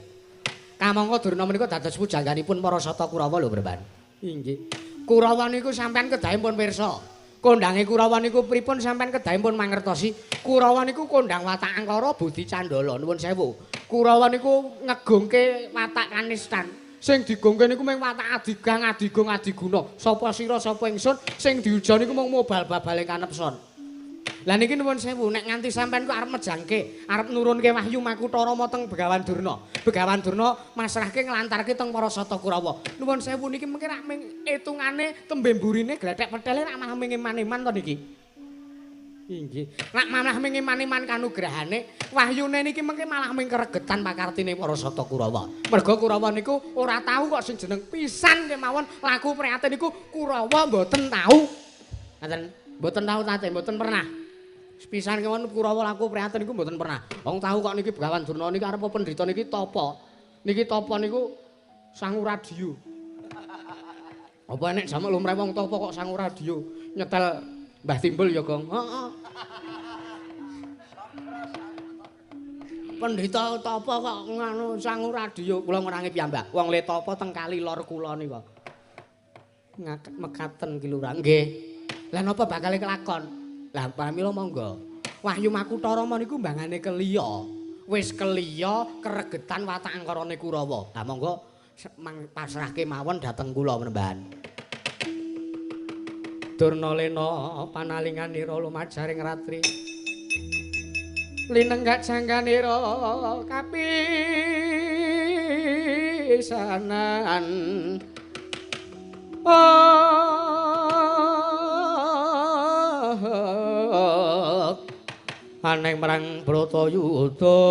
Kamangka Durna menika dados pujangganipun para Sata Kurawa lho, Bremban. Inggih. Kurawa niku sampean kedahe pun pirsa. Kondange Kurawa niku pripun sampean kedahe pun mangertosi. Kurawa niku kondang watak angkara budi candala. Nuwun sewu. Kurawa niku ngegungke watak kanistan. Sing digungke niku mung watak adigang, adigung, adiguna. Sapa sira sapa ingsun sing diuja niku mung mobal babale kanepson. Lah niki nuwun sewu, nek nganti sampean kok arep mejangke, arep nurunke wahyu Makutha Rama teng Begawan Durna. Begawan Durna masrahke nglantarke teng para Sata Kurawa. Nuwun sewu niki mengke rak ming etungane tembe mburine glethek pethele rak malah ming eman-eman to niki. Inggih. Rak malah ming eman-eman kanugrahane, wahyune niki mengke malah ming keregetan pakartine para Sata Kurawa. Merga Kurawa niku ora tahu kok sing jeneng pisan kemawon laku prihatin niku Kurawa mboten tahu. Ngaten, mboten tahu tate, mboten pernah. Pisan kemawon Kurawa laku prihatin niku mboten pernah. Wong tahu kok niki Begawan Durna niki arep pendhita niki tapa. Niki tapa niku sangu radio. Apa enek jamak lumrah wong tapa kok sangu radio nyetel Mbah Timbul ya, Gong. Heeh. Pendhita tapa kok ngono sangu radio. Kula ngurangi piyambak. Wong le tapa teng kali lor kula nika. Mekaten Ki Lurah. Nggih. Lah napa bakal kelakon? Lah pramila monggo. Wahyu Makutha Rama niku mbangane keliya. Wis keliya keregetan watak angkarane Kurawa. Lah monggo pasrahke mawon dhateng kula Penemban. Durna lena panalinganira lumajaring ratri. Linenggak jangganira kapisanan. Aneng marang Bratayuda.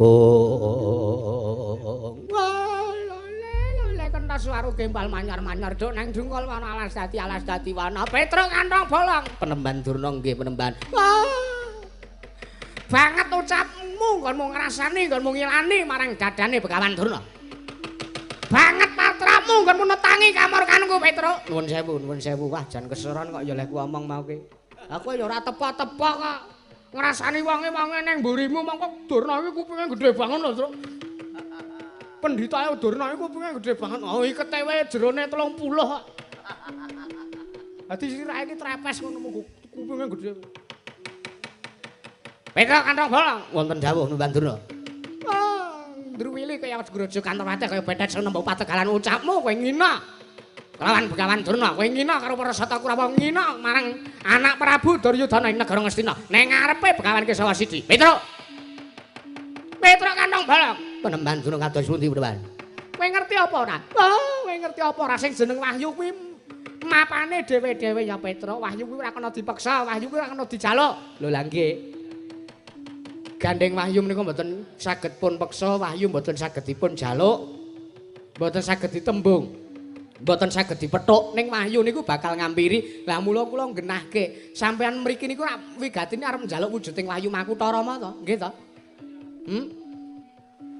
Oh, lele kentas waru gembal manyar-manyar duk nang dungkol wana alas dadi wana Petruk kantong bolong. Penemban Durna nggih penemban. Banget ucapmu nggonmu ngrasani nggonmu ngilani marang dadane Begawan Durna. Banget patramu nggonmu netangi kamurkanku Petruk. Nuwun sewu, nuwun sewu. Wah, jan keseron kok ya leh ku omong mau ki. Aku ya ora tepa-tepa kok. Ngrasani wonge-wonge ning mburimu mongko Durna iki kupinge gedhe banget lho, Truk. Pendhitae Durna iku kupinge gedhe banget. Oh, ikete wae jerone 30 kok. Dadi sirahe iki trepes ngono kupinge gedhe. Petruk kantong bolong wonten dawuh Panembahan Durna. Ah, ndruwili kaya grojogan Kantawati kaya betet sing nembung pategalan ucapmu kowe ngina. Kelawan Begawan Durna, kowe ngina karo para Sata Kurawa ngina marang anak Prabu Duryudana ing negara Ngastina. Ning ngarepe Begawan Kesawa Sidi. Petruk. Petruk kantong bolong. Panembahan Durna kados pundi Panembahan? Kowe ngerti apa ora? Oh, kowe ngerti apa ora sing jeneng Wahyu kuwi mapane dhewe-dhewe ya Petruk. Wahyu kuwi ora kena dipeksa, Wahyu kuwi ora kena dijaluk. Lho lha nggih. Gandeng Wahyu menika mboten saged pun peksa, Wahyu mboten saged dipun jaluk, mboten saged ditembung, mboten saged dipethuk. Ning Wahyu niku bakal ngampiri. Lah mula kula nggenahke, sampean mriki niku rak wigatine arep njaluk wujuding Wahyu Makutha Rama to, nggih to?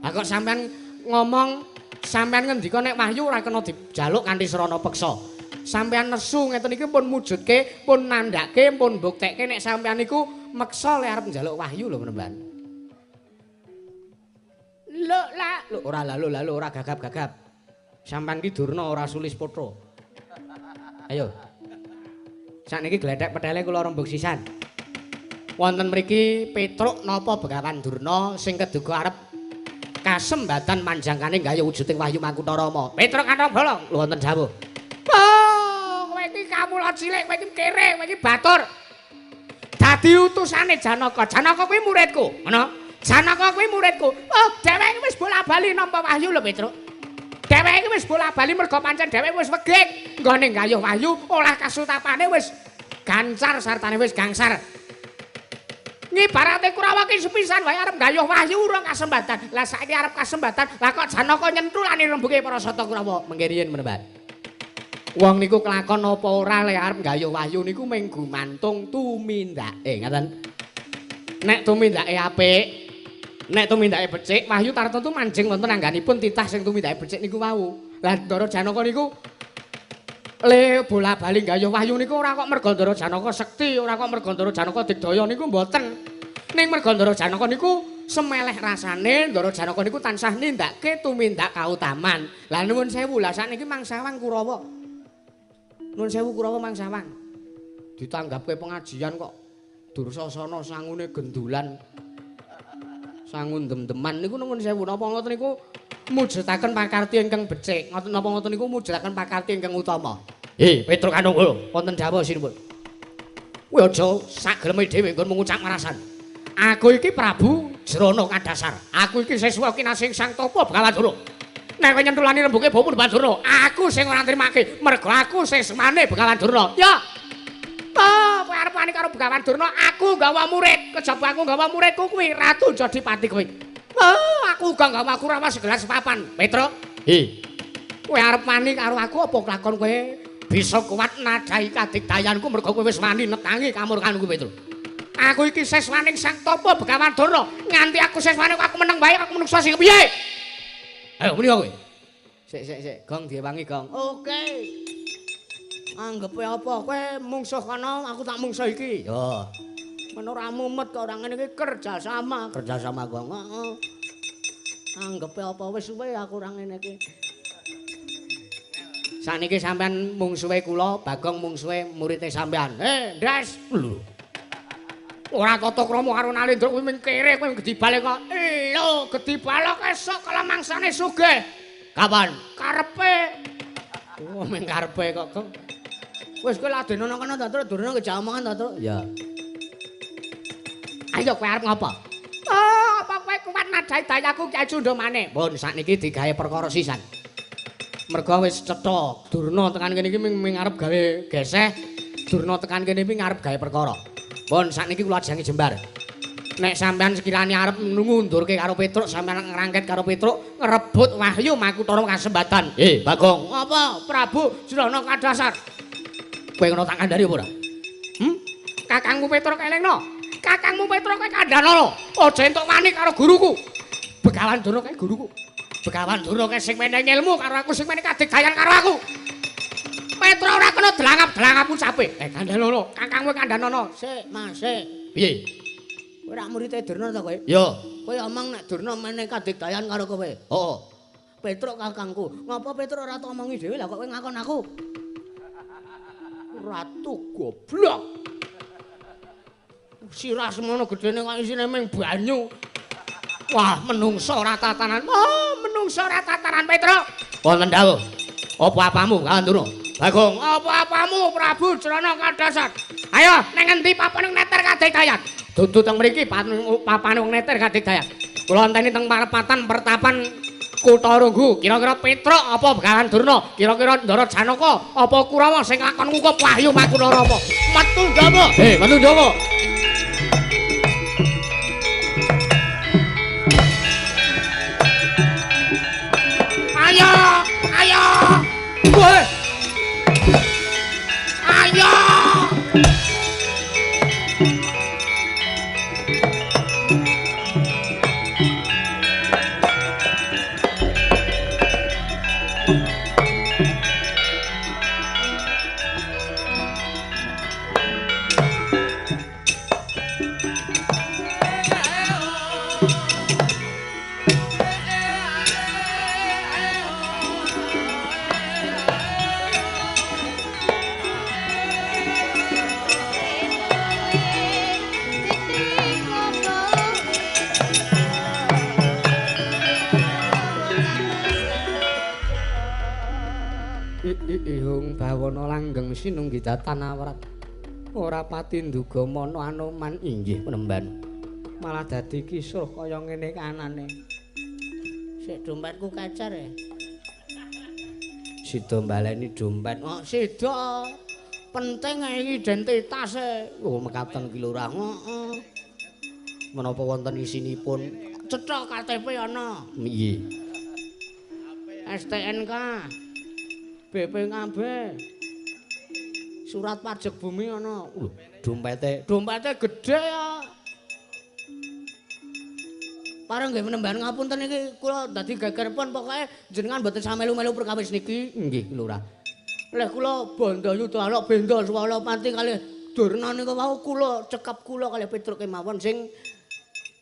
Lah kok sampean ngomong, sampean ngendika nek Wahyu ora kena dijaluk kanthi srana peksa. Sampean nesu ngeten iki pun mujudke, pun nandhake, pun mbuktekke nek sampean niku meksa le arep njaluk Wahyu lho Panembahan. Lho lah, lho ora lho lho ora gagap-gagap. Sampean ki Durna ora sulis potho. Ayo. Sakniki glethek petele kula rembug sisan. Wonten mriki Petruk napa Begawan Durna sing keduga arep kasembatan manjangkane gayuh wujuding Wahyu Makutha Rama. Petruk kantong bolong lho wonten dawuh. Oh, kowe iki kamula cilik, kowe iki kere, kowe iki batur. Dadi utusane Janaka. Janaka kuwi muridku, ngono. Janaka kuwi muridku. Oh, dheweke wis bola-bali nampa wahyu lho, Petruk. Dheweke wis bola-bali mergo pancen dheweke wis wegik nggone nggayuh wahyu, olah kasutapane wis gancar sartane wis gangsar. Ngibarate Kurawa ki sepisan wae arep nggayuh wahyu urung kasembatan. Lah saiki arep kasembatan, lah kok Janaka nyentulane rembuge para Sata Kurawa. Mengke riyin Panembahan. Wong niku kelakon apa ora le arep nggayuh wahyu niku mung gumantung tumindake, ngaten. Nek tumindake apik, nek tumindake becik, wahyu tartemtu manjing wonten angganipun titah sing tumindake becik niku wau. Lah Ndara Janaka niku le bola-bali nggayuh wahyu niku ora kok merga Ndara Janaka sekti, ora kok merga Ndara Janaka digdaya niku mboten. Ning merga Ndara Janaka niku semeleh rasane, Ndara Janaka niku tansah nindakake tumindak kautaman. Lah nuwun sewu, lah sakniki Mangsawang Kurawa. Nuwun sewu Kurawa Mangsawang. Ditanggapke pengajian kok Dursasana sangune gendulan. Sangun dem-deman niku nuwun sewu napa ngoten niku mujudaken pakarti ingkang becik. Ngoten napa ngoten niku mujudaken pakarti ingkang utama. Petruk Kanunggul, wonten dawuh sinipun. Kowe aja sak geleme dhewe nggon ngucap marasan. Aku iki Prabu Jrana Kadasar. Aku iki siswa kinasih Sang Tapa Begawan Durna. Nek kowe nyentulani rembuke bawa Begawan Durna, aku sing ora nrimake mergo aku siswane Begawan Durna. Ya. Oh, kowe arep wani karo Begawan Durna, aku nggawa murid. Kejaba aku nggawa muridku kuwi Ratu Jodipati kuwi. Oh, aku uga nggawa Kurawa segelas papan. Petruk. Kowe arep wani karo aku apa kelakon kowe bisa kuat nadhahi kadigdayanku mergo kowe wis wani netangi kamurkanku, Petruk. Aku iki siswaning Sang Tapa Begawan Durna. Nganti aku siswane aku meneng wae, aku menungso sing kepiye? Ayo muni kowe. Sik sik sik, Gong diewangi, Gong. Oke. Anggepe apa kowe mungsuh kono, aku tak mungsuh iki. Yo. Men ora mumet kok ora ngene iki kerjasama, kerjasama Gong. Heeh. Anggepe apa wis suwe aku ora ngene iki. Saniki sampean mungsuhe kula, Bagong mungsuhe murite sampean. Ndas. Lho. Ora tata krama karo Nalendra kuwi mung kere kowe gedhi balik kok. Lho, gedhi balok esuk kala mangsane sugih. Kapan? Karepe. Oh, mung karepe kok, Gong. Wis kowe ladenono kono ta, Truk, durung kejak omongan ta, Truk? Ya. Ayo kowe arep ngopo? Oh, apa kowe kuat nadhahi dayaku Kyai Cundamane? Pun sakniki digawe perkara sisan. Mergo wis cetha, Durna tekan kene iki ming arep gawe geseh, Durna tekan kene iki arep gawe perkara. Pun sakniki kula ajangi jembar. Nek sampean sekirane arep ngundurke karo Petruk, sampean ngrangket karo Petruk, ngrebut Wahyu Makutha kasembatan. Bagong, apa Prabu Jrana Kadasar? Kowe ngono tak kandhani apa ora? Kakangmu Petruk elingno. Kakangmu Petruk kowe kandhanono. Aja entuk wani karo guruku. Begawan Durna kae guruku. Begawan Durna kae sing menehi ilmu karo aku, sing menehi kadigdayan karo aku. Petruk ora kena delangap-delangap ucape. Kandhanono, kakangmu kandhanono. Sik, Mas, sik. Piye? Kowe rak murite Durna ta kowe? Ya. Kowe omong nek Durna menehi kadigdayan karo kowe. Heeh. Petruk kakangku. Ngapa Petruk ora tak omongi dhewe lah kok kowe ngakon aku? Ratu goblok. Sirah semono gedene kok isine ming banyu. Wah, menungso ora tatanan. Oh, menungso ora tatanan Petruk. Wonten dawuh. Apa apamu, Kawan Durna? Bagong, apa apamu Prabu Jrana Kadasat? Ayo, ning ngendi papane neter kadigdayan? Dudu teng mriki papane wong neter kadigdayan. Kula enteni teng parepatan pertapan Kutha Runggu. Kira-kira Petruk apa Begawan Durna? Kira-kira Ndara Janaka apa Kurawa sing lakon ngukup wahyu Makunara apa? Metu Jawa. Hei, metu Jawa. Ayo, ayo. Woi. Ayo. Ihung bawana langgeng sinunggi datan awrat. Ora pati nduga mana Anoman inggih penemban. Malah dadi kisruh kaya ngene kanane. Sik dompetku kacar ya. Sida mbaleni dompet. Oh, sida. Penting iki identitas e. Oh, mekaten ki lurah. Heeh. Menapa wonten isinipun? Cetha KTP ana. Nggih. STNK. BPKB. Surat pajak bumi ana. Lho, dompete, dompete gedhe ya. Pareng nggih menembahan ngapunten iki kula dadi geger pun pokoke jenengan mboten samelu-melu perkawis niki. Nggih, Lurah. Leh kula bondo yuda alok benda swala pati kalih Durna niku wau kula cekap kula kalih Petruk kemawon sing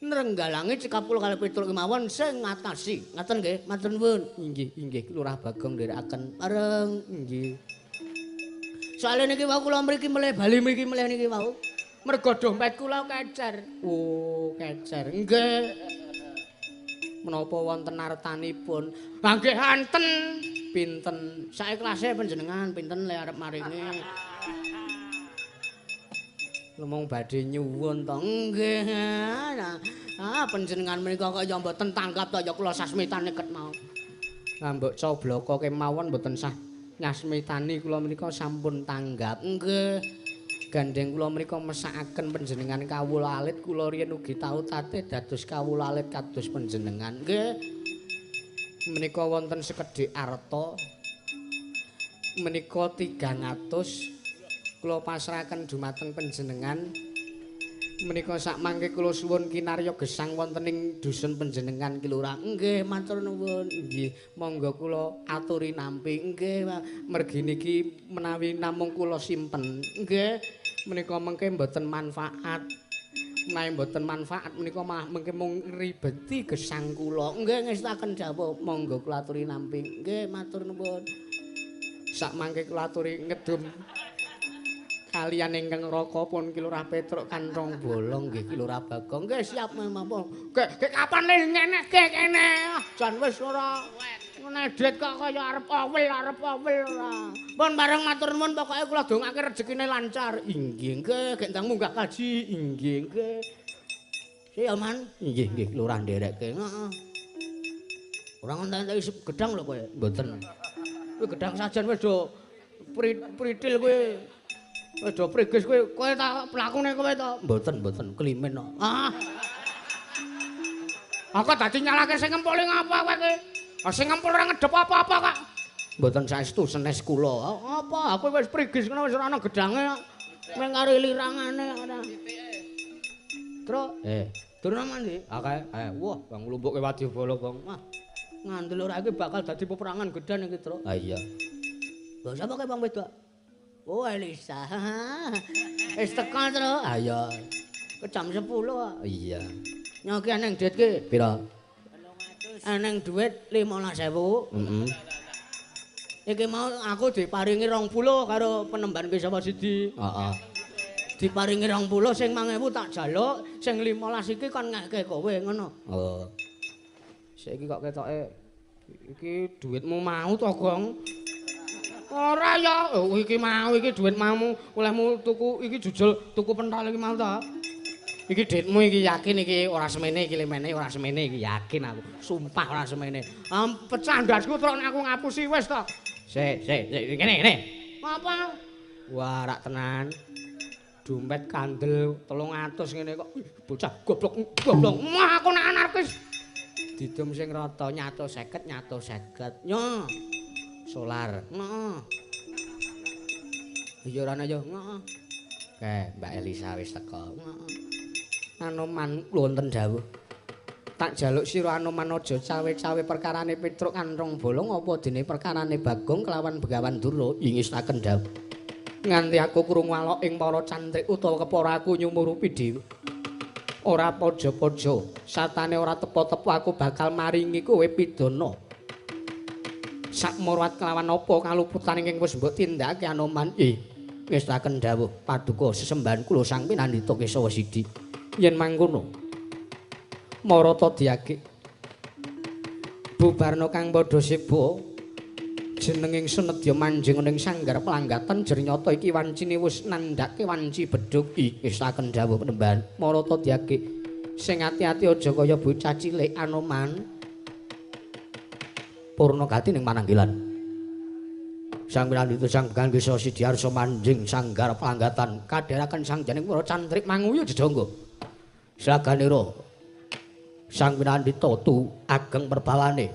nrenggalangi cekap kula kalih Petruk kemawon sing ngatasi. Ngaten nggih, matur nuwun. Inggih, inggih Lurah Bagong nderekaken. Pareng nggih. Soale niki wau kula mriki melih bali mriki melih niki wau. Mergo dompet kula kecer. Oh, kecer. Nggih. Menapa wonten artanipun? Lah nggih anten. Pinten? Saeklase panjenengan pinten le arep maringi? Ngomong badhe nyuwun to. Nggih. Ah, panjenengan menika kok ya mboten tanggap to ya kula sasmitane ket mau. Lah mbok cobloko kemawon mboten sah nyasmitani kula menika sampun tanggap. Nggih. Gandeng kula menika mesakaken panjenengan kawula alit kula riyen ugi tau tate dados kawula alit kados panjenengan. Nggih. Menika wonten sekedhik arta. Menika 300 kula pasrahaken dumateng panjenengan. Menika sakmangke kula suwun kinarya gesang wonten ing dusun panjenengan Ki Lurah. Nggih, matur nuwun. Nggih, monggo kula aturi nampi. Nggih, mergi niki menawi namung kula simpen. Nggih, menika mengke mboten manfaat. Menawi mboten manfaat menika malah mengke mung ngribeti gesang kula. Nggih, ngestaken dawuh. Monggo kula aturi nampi. Nggih, matur nuwun. Sakmangke kula aturi ngedum kalian ingkang raka pun Ki Lurah Petruk kanthong bolong nggih Ki Lurah Bagong. Nggih siap mawon. Nggih kapan le ngenekke kene? Jan wis ora ngedit kok kaya arep awel ora. Pun bareng matur nuwun pokoke kula dongake rezekine lancar. Inggih nggih gek ndang munggah kaji. Inggih nggih. Siap man. Inggih nggih Lurah nderekke. Heeh. Ora ngentek gedang lho kowe. Mboten. Kowe gedang sajen wis do pritil kowe. Wis do prigis kowe, kowe ta plakune kowe ta? Mboten, mboten, klimen kok. Ah. Aku dadi nyalake sing ngempul ngapa kowe iki? Ah sing ngempul ora ngedep apa-apa kok. Mboten saestu senes kula. Apa? Aku wis prigis ngono wis ora ana gedange kok. Mung karo lirangane ora. Truk, Durna mandi. Akeh, wah, bang nglumpukke wadyabala, Bang. Wah, ngandel ora iki bakal dadi peperangan gedhe iki, Truk. Ha iya. Lha sapa kae wong wedok? Oh Elisa. Wis teko, Truk. Ha iya. Ke jam 10 kok. Iya. Nyoki nang dit ki pira? Eneng dhuwit 15.000. Heeh. Iki mau aku diparingi 20 karo penemban Kesawa Sidi. Heeh. Diparingi 20 sing 5.000 tak jaluk, sing 15 iki kon ngeke kowe ngono. Oh. Saiki kok ketoke iki dhuwitmu mau to, Gong? Ora ya, oh, iki mau iki dhuwit mau olehmu tuku iki jujul tuku pentol iki mau ta. Iki dhuwitmu iki yakin iki ora semene iki lemene ora semene iki yakin aku. Sumpah ora semene. Pecah ndasku trok aku ngapusi wis to. Sik, sik, sik ngene ngene. Apa? Wah, rak tenan. Dompet kandel 300 ngene kok bocah goblok goblok. Mah aku nak anarkis. Didum sing rata nyato 50 nyato 50. Nyo. Solar. Heeh. Iya ora yo. Heeh. Kae Mbak Elisa wis teko. Heeh. Anoman wonten dawuh. Tak jaluk sira Anoman aja cawe-cawe perkarane Petruk Kanthong Bolong apa dene perkarane Bagong kelawan Begawan Durna ingestaken dawuh. Nganti aku krungu alok ing para cantrik utawa kepara aku nyumurupi dhewe. Ora pojo-pojo, satane ora tepo-tepo aku bakal maringi kowe pidana. Sakmurwat kelawan apa kaluputan ingkang wis mbok tindakake Anoman? Ngestaken dawuh paduka sesembahan kula Sang Pinandita Kesawa Sidi. Yen mangkono marata diagek bubarna kang padha seba jenenging senedya manjing ning sanggar pelanggatan jernyata iki wancine wis nandhake wanci bedhug. Ngestaken dawuh penembahan marata diagek sing ati-ati aja kaya bocah cilik Anoman. Purna gati ning mananggilan Sang Pinandita Sang Begawan Kesawa Sidi arsa manjing sanggar pelanggatan kadheraken sang janing para cantrik manguyu jejangga slaganira Sang Pinandita tu ageng perbawane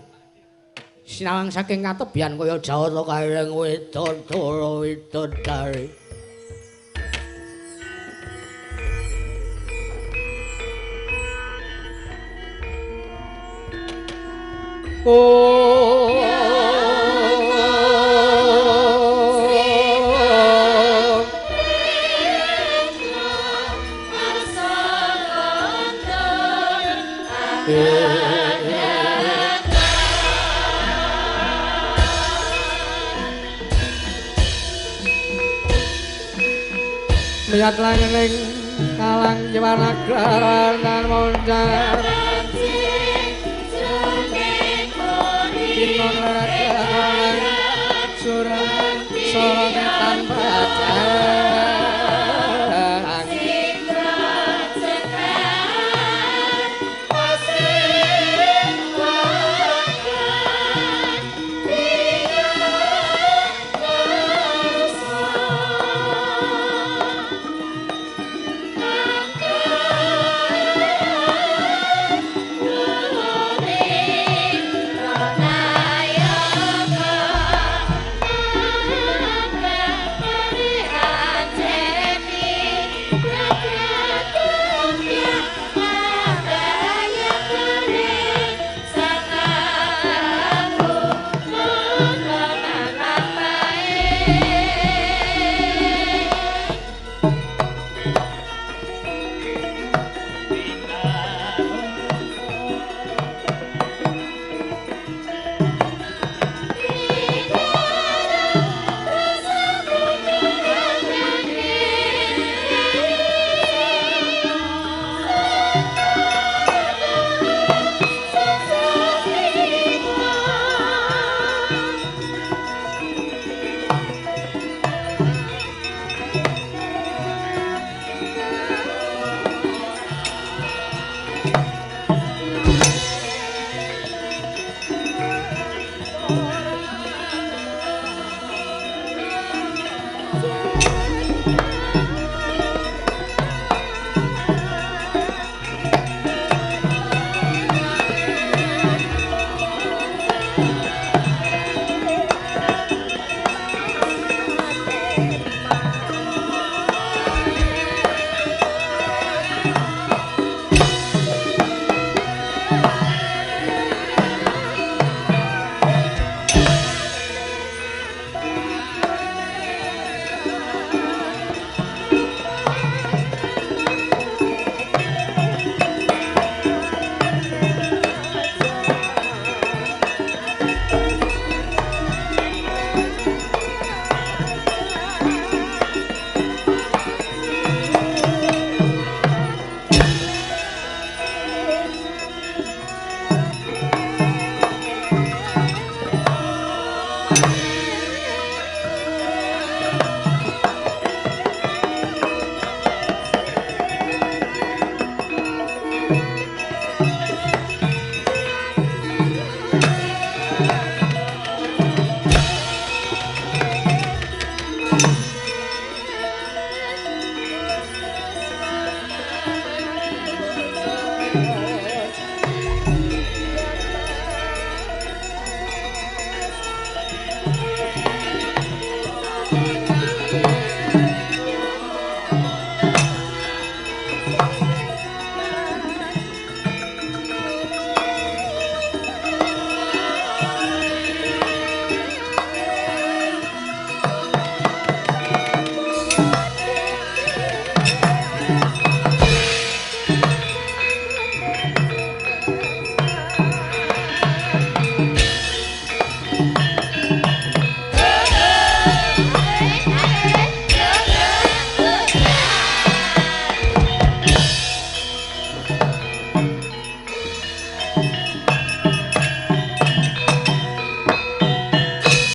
sinawang saking katebian kaya jawata karing widodara widodari. Miyat langing kalang jiwanagara lan moncar kinon lerakan surang sorone tanpa jang.